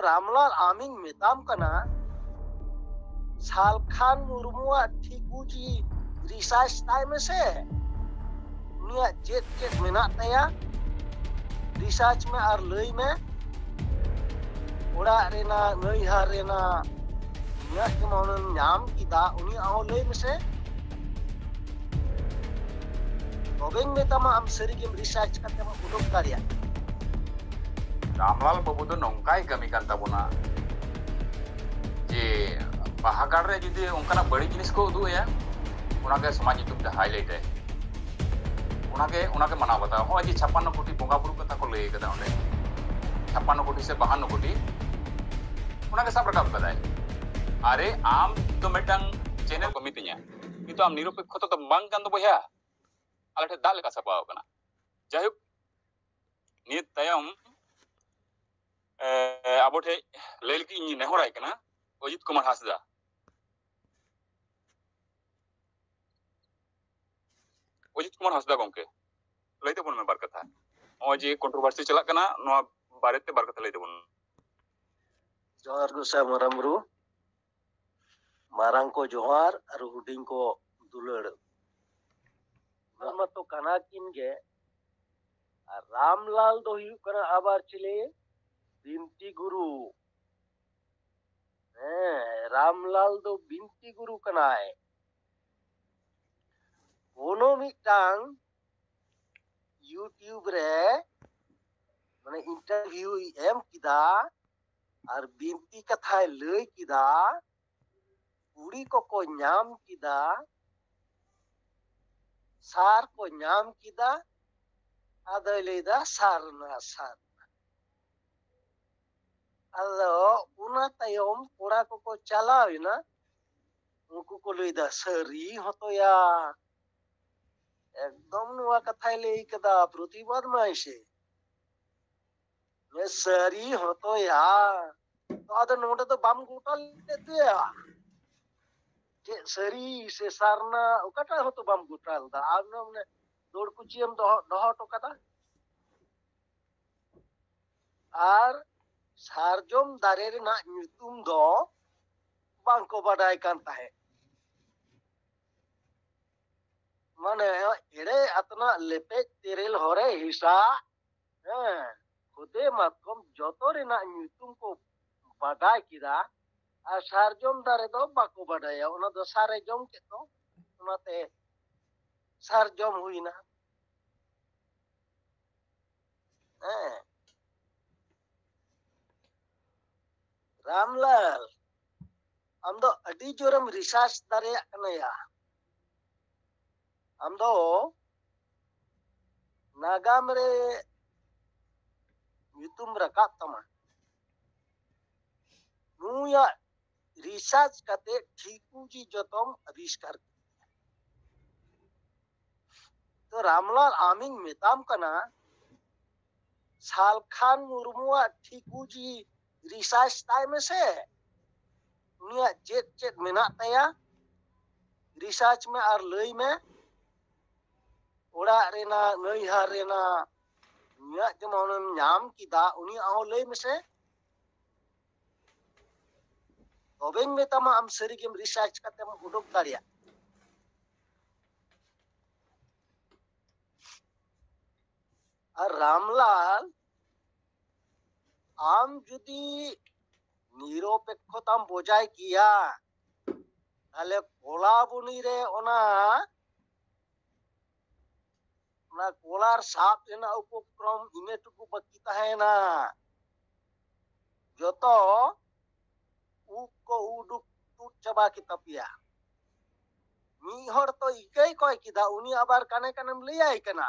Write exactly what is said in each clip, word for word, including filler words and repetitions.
ᱨᱟᱢᱞᱟᱞ, ᱟᱢᱤᱧ ᱢᱮᱛᱟᱢ ᱠᱟᱱᱟ, ᱥᱟᱞᱠᱷᱟᱱ ᱢᱩᱨᱢᱩᱣᱟᱜ ᱴᱷᱤᱠ ᱵᱩᱡᱽ ᱨᱤᱥᱟᱨᱪ ᱛᱟᱭ ᱢᱮᱥᱮ᱾ ᱩᱱᱤᱭᱟᱜ ᱪᱮᱫ ᱪᱮᱫ ᱢᱮᱱᱟᱜ ᱛᱟᱭᱟ, ᱨᱤᱥᱟᱨᱪ ᱢᱮ ᱟᱨ ᱞᱟᱹᱭ ᱢᱮ᱾ ᱚᱲᱟᱜ ᱨᱮᱱᱟᱜ, ᱱᱟᱹᱭᱦᱟᱨ ᱨᱮᱱᱟᱜ, ᱩᱱᱤᱭᱟᱜ ᱡᱮᱢᱚᱱᱮᱢ ᱧᱟᱢ ᱠᱮᱫᱟ, ᱩᱱᱤᱭᱟᱜ ᱦᱚᱸ ᱞᱟᱹᱭ ᱢᱮᱥᱮ᱾ ᱛᱚᱵᱮᱧ ᱢᱮᱛᱟᱢᱟ, ᱟᱢ ᱥᱟᱹᱨᱤᱜᱮᱢ ᱨᱤᱥᱟᱨᱪ ᱠᱟᱛᱮᱢ ᱩᱰᱩᱠ ᱫᱟᱲᱮᱭᱟᱜᱼᱟ᱾ ᱨᱟᱢᱞᱟᱞ ᱵᱟᱹᱵᱩ ᱫᱚ ᱱᱚᱝᱠᱟᱭ ᱠᱟᱹᱢᱤ ᱠᱟᱱ ᱛᱟᱵᱚᱱᱟ ᱡᱮ ᱵᱟᱦᱟ ᱠᱟᱨᱰ ᱨᱮ ᱡᱩᱫᱤ ᱚᱱᱠᱟᱱᱟᱜ ᱵᱟᱹᱲᱤᱡ ᱡᱤᱱᱤᱥ ᱠᱚ ᱩᱫᱩᱜ ᱟᱭᱟ, ᱚᱱᱟᱜᱮ ᱥᱚᱢᱟᱡᱽ ᱧᱩᱛᱩᱢ ᱛᱮ ᱦᱟᱭᱞᱟᱭᱤᱴ ᱟᱭ᱾ ᱚᱱᱟᱜᱮ ᱚᱱᱟᱜᱮ ᱢᱟᱱᱟᱣ ᱵᱟᱛᱟᱣ᱾ ᱱᱚᱜᱼᱚᱭ ᱡᱮ ᱪᱷᱟᱯᱟᱱᱱᱚ ᱠᱳᱴᱤ ᱵᱚᱸᱜᱟ ᱵᱩᱨᱩ ᱠᱟᱛᱷᱟ ᱠᱚ ᱞᱟᱹᱭ ᱠᱟᱫᱟ ᱚᱸᱰᱮ, ᱪᱷᱟᱯᱟᱱᱱᱚ ᱠᱳᱴᱤ ᱥᱮ ᱵᱟᱦᱟᱱᱱᱚ ᱠᱳᱴᱤ, ᱚᱱᱟᱜᱮ ᱥᱟᱵ ᱨᱟᱠᱟᱵ ᱠᱟᱫᱟᱭ᱾ ᱟᱨᱮ, ᱟᱢ ᱫᱚ ᱢᱤᱫᱴᱟᱝ ᱪᱮᱱᱮᱞ ᱠᱚ ᱢᱤᱛᱟᱹᱧᱟ, ᱠᱤᱱᱛᱩ ᱟᱢ ᱱᱤᱨᱚᱯᱮᱠᱠᱷᱚ ᱫᱚ ᱵᱟᱝ ᱠᱟᱱ ᱫᱚ ᱵᱚᱭᱦᱟ, ᱟᱞᱮ ᱴᱷᱮᱱ ᱫᱟᱜ ᱞᱮᱠᱟ ᱥᱟᱯᱟᱣ ᱟᱠᱟᱱᱟ᱾ ᱡᱟᱭᱦᱳᱠ, ᱱᱤᱭᱟᱹ ᱛᱟᱭᱚᱢ ᱮ, ᱟᱵᱚ ᱴᱷᱮᱡ ᱞᱟᱹᱭ ᱞᱟᱹᱜᱤᱫ ᱤᱧ ᱱᱮᱦᱚᱨᱟᱭ ᱠᱟᱱᱟ, ᱚᱡᱤᱛ ᱠᱩᱢᱟᱨ ᱦᱟᱸᱥᱫᱟ᱾ ᱚᱡᱤᱛ ᱠᱩᱢᱟᱨ ᱦᱟᱸᱥᱫᱟ ᱜᱚᱢᱠᱮ, ᱞᱟᱹᱭ ᱛᱟᱵᱚᱱ ᱢᱮ ᱵᱟᱨ ᱠᱟᱛᱷᱟ᱾ ᱱᱚᱜᱼᱚᱭ ᱡᱮ ᱠᱚᱱᱴᱨᱳᱵᱷᱟᱨᱥᱤ ᱪᱟᱞᱟᱜ ᱠᱟᱱᱟ, ᱱᱚᱣᱟ ᱵᱟᱨᱮᱛᱮ ᱵᱟᱨ ᱠᱟᱛᱷᱟ ᱞᱟᱹᱭ ᱛᱟᱵᱚᱱ ᱢᱮ᱾ ᱡᱚᱦᱟᱨ ᱜᱚᱸᱥᱟᱭ ᱢᱟᱨᱟᱝ ᱵᱩᱨᱩ, ᱢᱟᱨᱟᱝ ᱠᱚ ᱡᱚᱦᱟᱨ ᱟᱨ ᱦᱩᱰᱤᱧ ᱠᱚ ᱫᱩᱞᱟᱹᱲ᱾ ᱚᱱᱟ ᱢᱟᱛᱚ ᱠᱟᱱᱟ ᱠᱤᱱ ᱜᱮ᱾ ᱟᱨ ᱨᱟᱢᱞᱟᱞ ᱫᱚ ᱦᱩᱭᱩᱜ ᱠᱟᱱᱟ ᱟᱵᱟᱨ ᱪᱤᱞᱤ? ᱵᱤᱱᱛᱤ ᱜᱩᱨᱩ᱾ ᱦᱮᱸ, ᱨᱟᱢᱞᱟᱞ ᱫᱚ ᱵᱤᱱᱛᱤ ᱜᱩᱨᱩ ᱠᱟᱱᱟᱭ᱾ ᱠᱳᱱᱳ ᱢᱤᱫᱴᱟᱝ YouTube ᱨᱮ ᱢᱟᱱᱮ ᱤᱱᱴᱟᱨᱵᱷᱤᱭᱩᱭ ᱮᱢ ᱠᱮᱫᱟ ᱟᱨ ᱵᱤᱱᱛᱤ ᱠᱟᱛᱷᱟᱭ ᱞᱟᱹᱭ ᱠᱮᱫᱟ, ᱠᱩᱲᱤ ᱠᱚᱠᱚ ᱧᱟᱢ ᱠᱮᱫᱟ, ᱥᱟᱨ ᱠᱚ ᱧᱟᱢ ᱠᱮᱫᱟ, ᱟᱫᱚᱭ ᱞᱟᱹᱭᱫᱟ ᱥᱟᱨᱱᱟ, ᱥᱟᱨᱱᱟ᱾ ᱟᱫᱚ ᱚᱱᱟ ᱛᱟᱭᱚᱢ ᱠᱚᱲᱟ ᱠᱚᱠᱚ ᱪᱟᱞᱟᱣ ᱮᱱᱟ, ᱩᱱᱠᱩ ᱠᱚ ᱞᱟᱹᱭᱫᱟ ᱥᱟᱹᱨᱤ ᱦᱚᱸᱛᱚᱭᱟ, ᱮᱠᱫᱚᱢ ᱱᱚᱣᱟ ᱠᱟᱛᱷᱟᱭ ᱞᱟᱹᱭ ᱠᱟᱫᱟ, ᱯᱨᱚᱛᱤᱵᱟᱫ ᱢᱟᱭ ᱥᱮ᱾ ᱥᱟᱹᱨᱤ ᱦᱚᱸᱛᱚᱭᱟ᱾ ᱛᱚ ᱟᱫᱚ ᱱᱚᱰᱮ ᱫᱚ ᱵᱟᱢ ᱜᱚᱴᱟ ᱞᱮᱫ ᱫᱚᱭᱟ? ᱪᱮᱫ ᱥᱟᱹᱨᱤ ᱥᱮ ᱥᱟᱨᱱᱟ, ᱚᱠᱟᱴᱟᱜ ᱦᱚᱸᱛᱚ ᱵᱟᱢ ᱜᱚᱴᱟ ᱞᱮᱫᱟ᱾ ᱟᱢ ᱫᱚ ᱢᱟᱱᱮ ᱫᱚᱲ ᱠᱩᱪᱤᱭᱮᱢ ᱫᱚᱦᱚ, ᱫᱚᱦᱚ ᱦᱚᱴᱚ ᱠᱟᱫᱟ᱾ ᱟᱨ ᱥᱟᱨᱡᱚᱢ ᱫᱟᱨᱮ ᱨᱮᱱᱟᱜ ᱧᱩᱛᱩᱢ ᱫᱚ ᱵᱟᱝᱠᱚ ᱵᱟᱰᱟᱭ ᱠᱟᱱ ᱛᱟᱦᱮᱸᱫ᱾ ᱢᱟᱱᱮ ᱮᱲᱮ ᱟᱛᱱᱟᱜ ᱞᱮᱯᱮᱡ ᱛᱮᱨᱮᱞ ᱦᱚᱨᱮ ᱦᱤᱥᱟ, ᱦᱮᱸ, ᱠᱷᱚᱫᱮ ᱢᱟᱛᱠᱚᱢ ᱡᱚᱛᱚ ᱨᱮᱱᱟᱜ ᱧᱩᱛᱩᱢ ᱠᱚ ᱵᱟᱰᱟᱭ ᱠᱮᱫᱟ, ᱟᱨ ᱥᱟᱨᱡᱚᱢ ᱫᱟᱨᱮ ᱫᱚ ᱵᱟᱠᱚ ᱵᱟᱰᱟᱭᱟ᱾ ᱚᱱᱟ ᱫᱚ ᱥᱟᱨᱮ ᱡᱚᱢ ᱠᱮᱫ ᱫᱚ, ᱚᱱᱟᱛᱮ ᱥᱟᱨᱡᱚᱢ ᱦᱩᱭᱱᱟ᱾ ᱦᱮᱸ᱾ ᱨᱟᱢᱞᱟᱞ, ᱟᱢ ᱫᱚ ᱟᱹᱰᱤ ᱡᱳᱨᱮᱢ ᱨᱤᱥᱟᱨᱪ ᱫᱟᱲᱮᱭᱟᱜ ᱠᱟᱱᱟ ᱭᱟ᱾ ᱟᱢ ᱫᱚ ᱱᱟᱜᱟᱢ ᱨᱮ ᱧᱩᱛᱩᱢ ᱨᱟᱠᱟᱵ ᱛᱟᱢᱟ᱾ ᱱᱩᱭᱟᱜ ᱨᱤᱥᱟᱨᱪ ᱠᱟᱛᱮ ᱴᱷᱤᱠᱩᱡᱤ ᱡᱚᱛᱚᱢ ᱟᱵᱤᱥᱠᱟᱨ ᱠᱮᱫᱟ᱾ ᱛᱚ ᱨᱟᱢᱞᱟᱞ, ᱟᱢᱤᱧ ᱢᱮᱛᱟᱢ ᱠᱟᱱᱟ, ᱥᱟᱞᱠᱷᱟᱱ ᱢᱩᱨᱢᱩᱣᱟᱜ ᱴᱷᱤᱠᱩᱡᱤ ᱨᱤᱥᱟᱨᱪ ᱛᱟᱭ ᱢᱮᱥᱮ᱾ ᱩᱱᱤᱭᱟᱜ ᱪᱮᱫ ᱪᱮᱫ ᱢᱮᱱᱟᱜ ᱛᱟᱭᱟ, ᱨᱤᱥᱟᱨᱪ ᱢᱮ ᱟᱨ ᱞᱟᱹᱭ ᱢᱮ᱾ ᱚᱲᱟᱜ ᱨᱮᱱᱟᱜ, ᱱᱟᱹᱭᱦᱟᱨ ᱨᱮᱱᱟᱜ, ᱩᱱᱤᱭᱟᱜ ᱡᱮᱢᱚᱱᱮᱢ ᱧᱟᱢ ᱠᱮᱫᱟ, ᱩᱱᱤᱭᱟᱜ ᱦᱚᱸ ᱞᱟᱹᱭ ᱢᱮᱥᱮ᱾ ᱛᱚᱵᱮᱧ ᱢᱮᱛᱟᱢᱟ, ᱟᱢ ᱥᱟᱹᱨᱤᱜᱮᱢ ᱨᱤᱥᱟᱨᱪ ᱠᱟᱛᱮᱢ ᱩᱰᱩᱠ ᱫᱟᱲᱮᱭᱟᱜ᱾ ᱟᱨ ᱨᱟᱢᱞᱟᱞ, ᱟᱢ ᱡᱩᱫᱤ ᱱᱤᱨᱚᱯᱮᱠᱠᱷᱚᱛᱟᱢ ᱵᱚᱡᱟᱭ ᱠᱮᱭᱟ, ᱛᱟᱦᱞᱮ ᱠᱚᱞᱟᱵᱚᱱᱤ ᱨᱮ ᱚᱱᱟ, ᱚᱱᱟ ᱠᱚᱞᱟᱨ ᱥᱟᱵ ᱨᱮᱱᱟᱜ ᱩᱯᱚᱠᱨᱚᱢ ᱤᱱᱟᱹ ᱴᱩᱠᱩ ᱵᱟᱹᱠᱤ ᱛᱟᱦᱮᱸᱭᱮᱱᱟ᱾ ᱡᱚᱛᱚ ᱩᱵ ᱠᱚ ᱩᱰᱩᱠ ᱛᱩᱫ ᱪᱟᱵᱟ ᱠᱮᱫ ᱛᱟᱯᱮᱭᱟ᱾ ᱢᱤᱫ ᱦᱚᱲ ᱛᱚ ᱤᱠᱟᱹᱭ ᱠᱚᱭ ᱠᱮᱫᱟ, ᱩᱱᱤ ᱟᱵᱟᱨ ᱠᱟᱱᱮ ᱠᱟᱱᱮᱢ ᱞᱟᱹᱭᱟᱭ ᱠᱟᱱᱟ᱾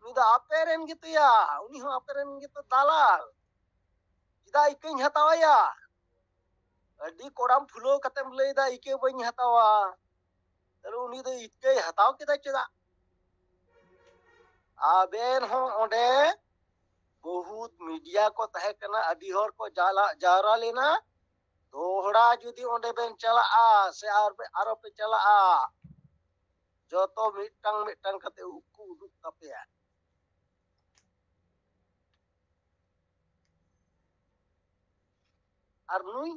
ᱩᱱᱤ ᱫᱚ ᱟᱯᱮ ᱨᱮᱱ ᱜᱮᱛᱚᱭᱟ, ᱩᱱᱤ ᱦᱚᱸ ᱟᱯᱮ ᱨᱮᱱ ᱜᱮᱛᱚ ᱫᱟᱞᱟᱞ᱾ ᱪᱮᱫᱟᱜ ᱤᱠᱟᱹᱧ ᱦᱟᱛᱟᱣᱟᱭᱟ? ᱟᱹᱰᱤ ᱠᱚᱲᱟᱢ ᱯᱷᱩᱞᱟᱹᱣ ᱠᱟᱛᱮᱢ ᱞᱟᱹᱭᱫᱟ, ᱤᱠᱟᱹ ᱵᱟᱹᱧ ᱦᱟᱛᱟᱣᱟ᱾ ᱛᱟᱦᱞᱮ ᱩᱱᱤ ᱫᱚ ᱤᱠᱟᱹᱭ ᱦᱟᱛᱟᱣ ᱠᱮᱫᱟ ᱪᱮᱫᱟᱜ? ᱟᱵᱮᱱ ᱦᱚᱸ ᱚᱸᱰᱮ ᱵᱚᱦᱩᱛ ᱢᱤᱰᱤᱭᱟ ᱠᱚ ᱛᱟᱦᱮᱸ ᱠᱟᱱᱟ, ᱟᱹᱰᱤ ᱦᱚᱲ ᱠᱚ ᱡᱟᱞᱟ-, ᱡᱟᱣᱨᱟ ᱞᱮᱱᱟ᱾ ᱫᱚᱦᱲᱟ ᱡᱩᱫᱤ ᱚᱸᱰᱮ ᱵᱮᱱ ᱪᱟᱞᱟᱜᱼᱟ ᱥᱮ ᱟᱨ ᱯᱮ, ᱟᱨᱚ ᱯᱮ ᱪᱟᱞᱟᱜᱼᱟ, ᱡᱚᱛᱚ ᱢᱤᱫᱴᱟᱝ ᱢᱤᱫᱴᱟᱝ ᱠᱟᱛᱮ ᱩᱵ ᱠᱚ ᱩᱰᱩᱠ ᱛᱟᱯᱮᱭᱟ᱾ ᱟᱨ ᱱᱩᱭ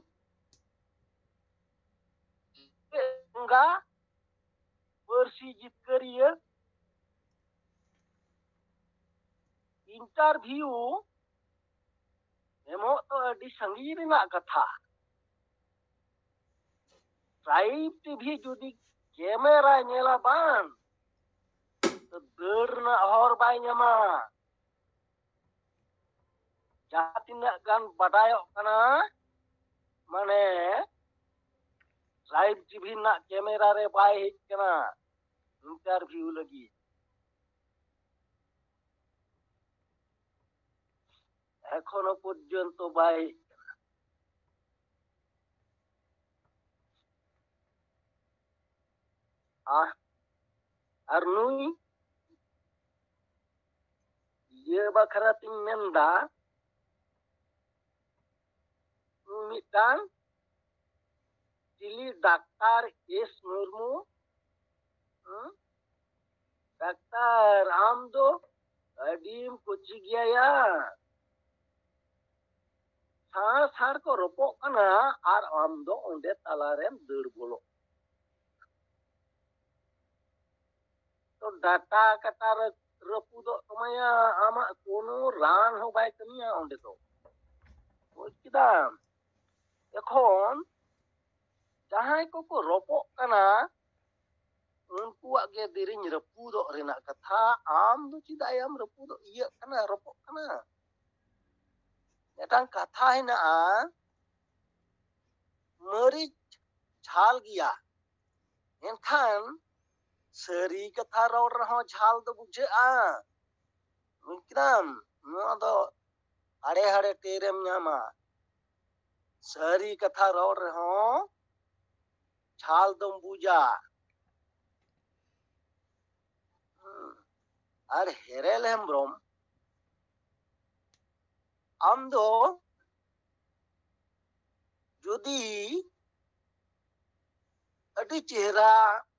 ᱵᱚᱸᱜᱟ ᱯᱟᱹᱨᱥᱤ ᱡᱤᱛᱠᱟᱹᱨᱤᱭᱟᱹ ᱤᱱᱴᱟᱨᱵᱷᱤᱭᱩ ᱮᱢᱚᱜ ᱫᱚ ᱟᱹᱰᱤ ᱥᱟᱺᱜᱤᱧ ᱨᱮᱱᱟᱜ ᱠᱟᱛᱷᱟ᱾ ᱴᱨᱟᱭᱤᱵᱽ ᱴᱤᱵᱷᱤ ᱡᱩᱫᱤ ᱠᱮᱢᱮᱨᱟᱭ ᱧᱮᱞᱟ ᱵᱟᱝ, ᱛᱚ ᱫᱟᱹᱲ ᱨᱮᱱᱟᱜ ᱦᱚᱨ ᱵᱟᱭ ᱧᱟᱢᱟ᱾ ᱡᱟᱦᱟᱸ ᱛᱤᱱᱟᱹᱜ ᱜᱟᱱ ᱵᱟᱰᱟᱭᱚᱜ ᱠᱟᱱᱟ, ᱢᱟᱱᱮ ᱴᱨᱟᱭᱤᱵᱽ ᱴᱤᱵᱷᱤ ᱨᱮᱱᱟᱜ ᱠᱮᱢᱮᱨᱟ ᱨᱮ ᱵᱟᱭ ᱦᱮᱡ ᱠᱟᱱᱟ ᱤᱱᱴᱟᱨᱵᱷᱤᱭᱩ ᱞᱟᱹᱜᱤᱫ᱾ ᱮᱠᱷᱚᱱᱳ ᱯᱚᱨᱡᱚᱱᱛᱚ ᱵᱟᱭ ᱦᱮᱡ ᱠᱟᱱᱟ᱾ ᱟᱨ, ᱟᱨ ᱱᱩᱭ ᱤᱭᱟᱹ ᱵᱟᱠᱷᱨᱟ ᱛᱤᱧ ᱢᱮᱱᱫᱟ, ᱢᱤᱫᱴᱟᱝ ᱪᱤᱞᱤ ᱰᱟᱠᱛᱟᱨ ᱮᱥ ᱢᱩᱨᱢᱩ, ᱦᱮᱸ? ᱰᱟᱠᱛᱟᱨ, ᱟᱢ ᱫᱚ ᱟᱹᱰᱤᱢ ᱠᱩᱪᱤ ᱜᱮᱭᱟ ᱭᱟ᱾ ᱥᱟᱬ ᱥᱟᱬ ᱠᱚ ᱨᱚᱯᱚᱜ ᱠᱟᱱᱟ ᱟᱨ ᱟᱢ ᱫᱚ ᱚᱸᱰᱮ ᱛᱟᱞᱟᱨᱮᱢ ᱫᱟᱹᱲ ᱵᱚᱞᱚᱜ᱾ ᱛᱚ ᱰᱟᱴᱟ ᱠᱟᱴᱟ ᱨᱟᱹ-, ᱨᱟᱹᱯᱩᱫᱚᱜ ᱛᱟᱢᱟᱭᱟ, ᱟᱢᱟᱜ ᱠᱳᱱᱳ ᱨᱟᱱ ᱦᱚᱸ ᱵᱟᱭ ᱠᱟᱹᱢᱤᱭᱟ ᱚᱸᱰᱮ ᱫᱚ᱾ ᱵᱩᱡᱽ ᱠᱮᱫᱟᱢ? ᱮᱠᱷᱚᱱ ᱡᱟᱦᱟᱸᱭ ᱠᱚᱠᱚ ᱨᱚᱯᱚᱜ ᱠᱟᱱᱟ, ᱩᱱᱠᱩᱣᱟᱜ ᱜᱮ ᱫᱮᱨᱮᱧ ᱨᱟᱹᱯᱩᱫᱚᱜ ᱨᱮᱱᱟᱜ ᱠᱟᱛᱷᱟ᱾ ᱟᱢ ᱫᱚ ᱪᱮᱫᱟᱜ ᱭᱟᱢ ᱨᱟᱹᱯᱩᱫᱚᱜ, ᱤᱭᱟᱹᱜ ᱠᱟᱱᱟ, ᱨᱚᱯᱚᱜ ᱠᱟᱱᱟ? ᱢᱤᱫᱴᱟᱝ ᱠᱟᱛᱷᱟ ᱦᱮᱱᱟᱜᱼᱟ, ᱢᱟᱹᱨᱤᱪ ᱡᱷᱟᱞ ᱜᱮᱭᱟ, ᱮᱱᱠᱷᱟᱱ ᱥᱟᱹᱨᱤ ᱠᱟᱛᱷᱟ ᱨᱚᱲ ᱨᱮᱦᱚᱸ ᱡᱷᱟᱞ ᱫᱚ ᱵᱩᱡᱷᱟᱹᱜᱼᱟ᱾ ᱵᱩᱡᱽ ᱠᱮᱫᱟᱢ? ᱱᱚᱣᱟ ᱫᱚ ᱦᱟᱲᱮ ᱦᱟᱲᱮ ᱴᱮᱨᱮᱢ ᱧᱟᱢᱟ᱾ ᱥᱟᱹᱨᱤ ᱠᱟᱛᱷᱟ ᱨᱚᱲ ᱨᱮᱦᱚᱸ ᱡᱷᱟᱞ ᱫᱚᱢ ᱵᱩᱡᱟ᱾ ᱦᱩᱸ᱾ ᱟᱨ ᱦᱮᱨᱮᱞ ᱦᱮᱢᱵᱨᱚᱢ, ᱟᱢ ᱫᱚ ᱡᱩᱫᱤ ᱟᱹᱰᱤ ᱪᱮᱦᱨᱟ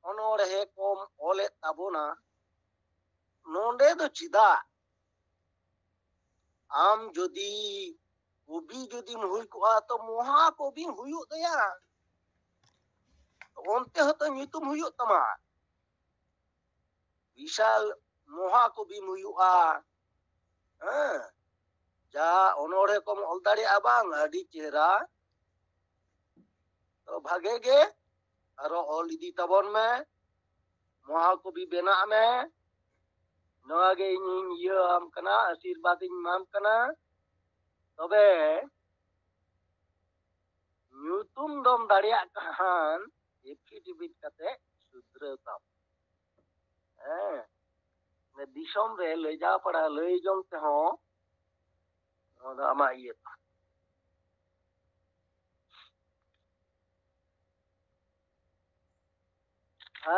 ᱚᱱᱚᱬᱦᱮ ᱠᱚᱢ ᱚᱞᱮᱫ ᱛᱟᱵᱚᱱᱟ, ᱱᱚᱰᱮ ᱫᱚ ᱪᱮᱫᱟᱜ ᱟᱢ ᱡᱩᱫᱤ ᱠᱚᱵᱤ ᱡᱩᱫᱤ ᱦᱩᱭ ᱠᱚᱜᱼᱟ, ᱛᱚ ᱢᱚᱦᱟ ᱠᱚᱵᱤᱢ ᱦᱩᱭᱩᱜ ᱛᱟᱭᱟ᱾ ᱚᱱᱛᱮ ᱦᱚᱸᱛᱚ ᱧᱩᱛᱩᱢ ᱦᱩᱭᱩᱜ ᱛᱟᱢᱟ, ᱵᱤᱥᱟᱞ ᱢᱚᱦᱟ ᱠᱚᱵᱤᱢ ᱦᱩᱭᱩᱜᱼᱟ᱾ ᱦᱮᱸ, ᱡᱟ ᱚᱱᱚᱬᱦᱮ ᱠᱚᱢ ᱚᱞ ᱫᱟᱲᱮᱭᱟᱜᱼᱟ ᱵᱟᱝ, ᱟᱹᱰᱤ ᱪᱮᱦᱨᱟ᱾ ᱛᱚ ᱵᱷᱟᱜᱮ ᱜᱮ ᱟᱨᱚ ᱚᱞ ᱤᱫᱤ ᱛᱟᱵᱚᱱ ᱢᱮ, ᱢᱚᱦᱟ ᱠᱚᱵᱤ ᱵᱮᱱᱟᱜ ᱢᱮ᱾ ᱱᱚᱣᱟ ᱜᱮ ᱤᱧᱤᱧ ᱤᱭᱟᱹ ᱟᱢ ᱠᱟᱱᱟ, ᱟᱥᱤᱨᱵᱟᱫᱽ ᱤᱧ ᱮᱢᱟᱢ ᱠᱟᱱᱟ᱾ ᱛᱚᱵᱮ ᱧᱩᱛᱩᱢ ᱫᱚᱢ ᱫᱟᱲᱮᱭᱟᱜ ᱠᱷᱟᱱ affidavit ᱠᱟᱛᱮ ᱥᱩᱫᱷᱨᱟᱹᱣ ᱛᱟᱢ᱾ ᱦᱮᱸ, ᱫᱤᱥᱚᱢ ᱨᱮ ᱞᱟᱹᱭ ᱡᱟ ᱯᱟᱲᱟ ᱞᱟᱹᱭ ᱡᱚᱝ ᱛᱮᱦᱚᱸ ᱱᱚᱣᱟ ᱫᱚ ᱟᱢᱟᱜ ᱤᱭᱟᱹ ᱛᱟᱢ᱾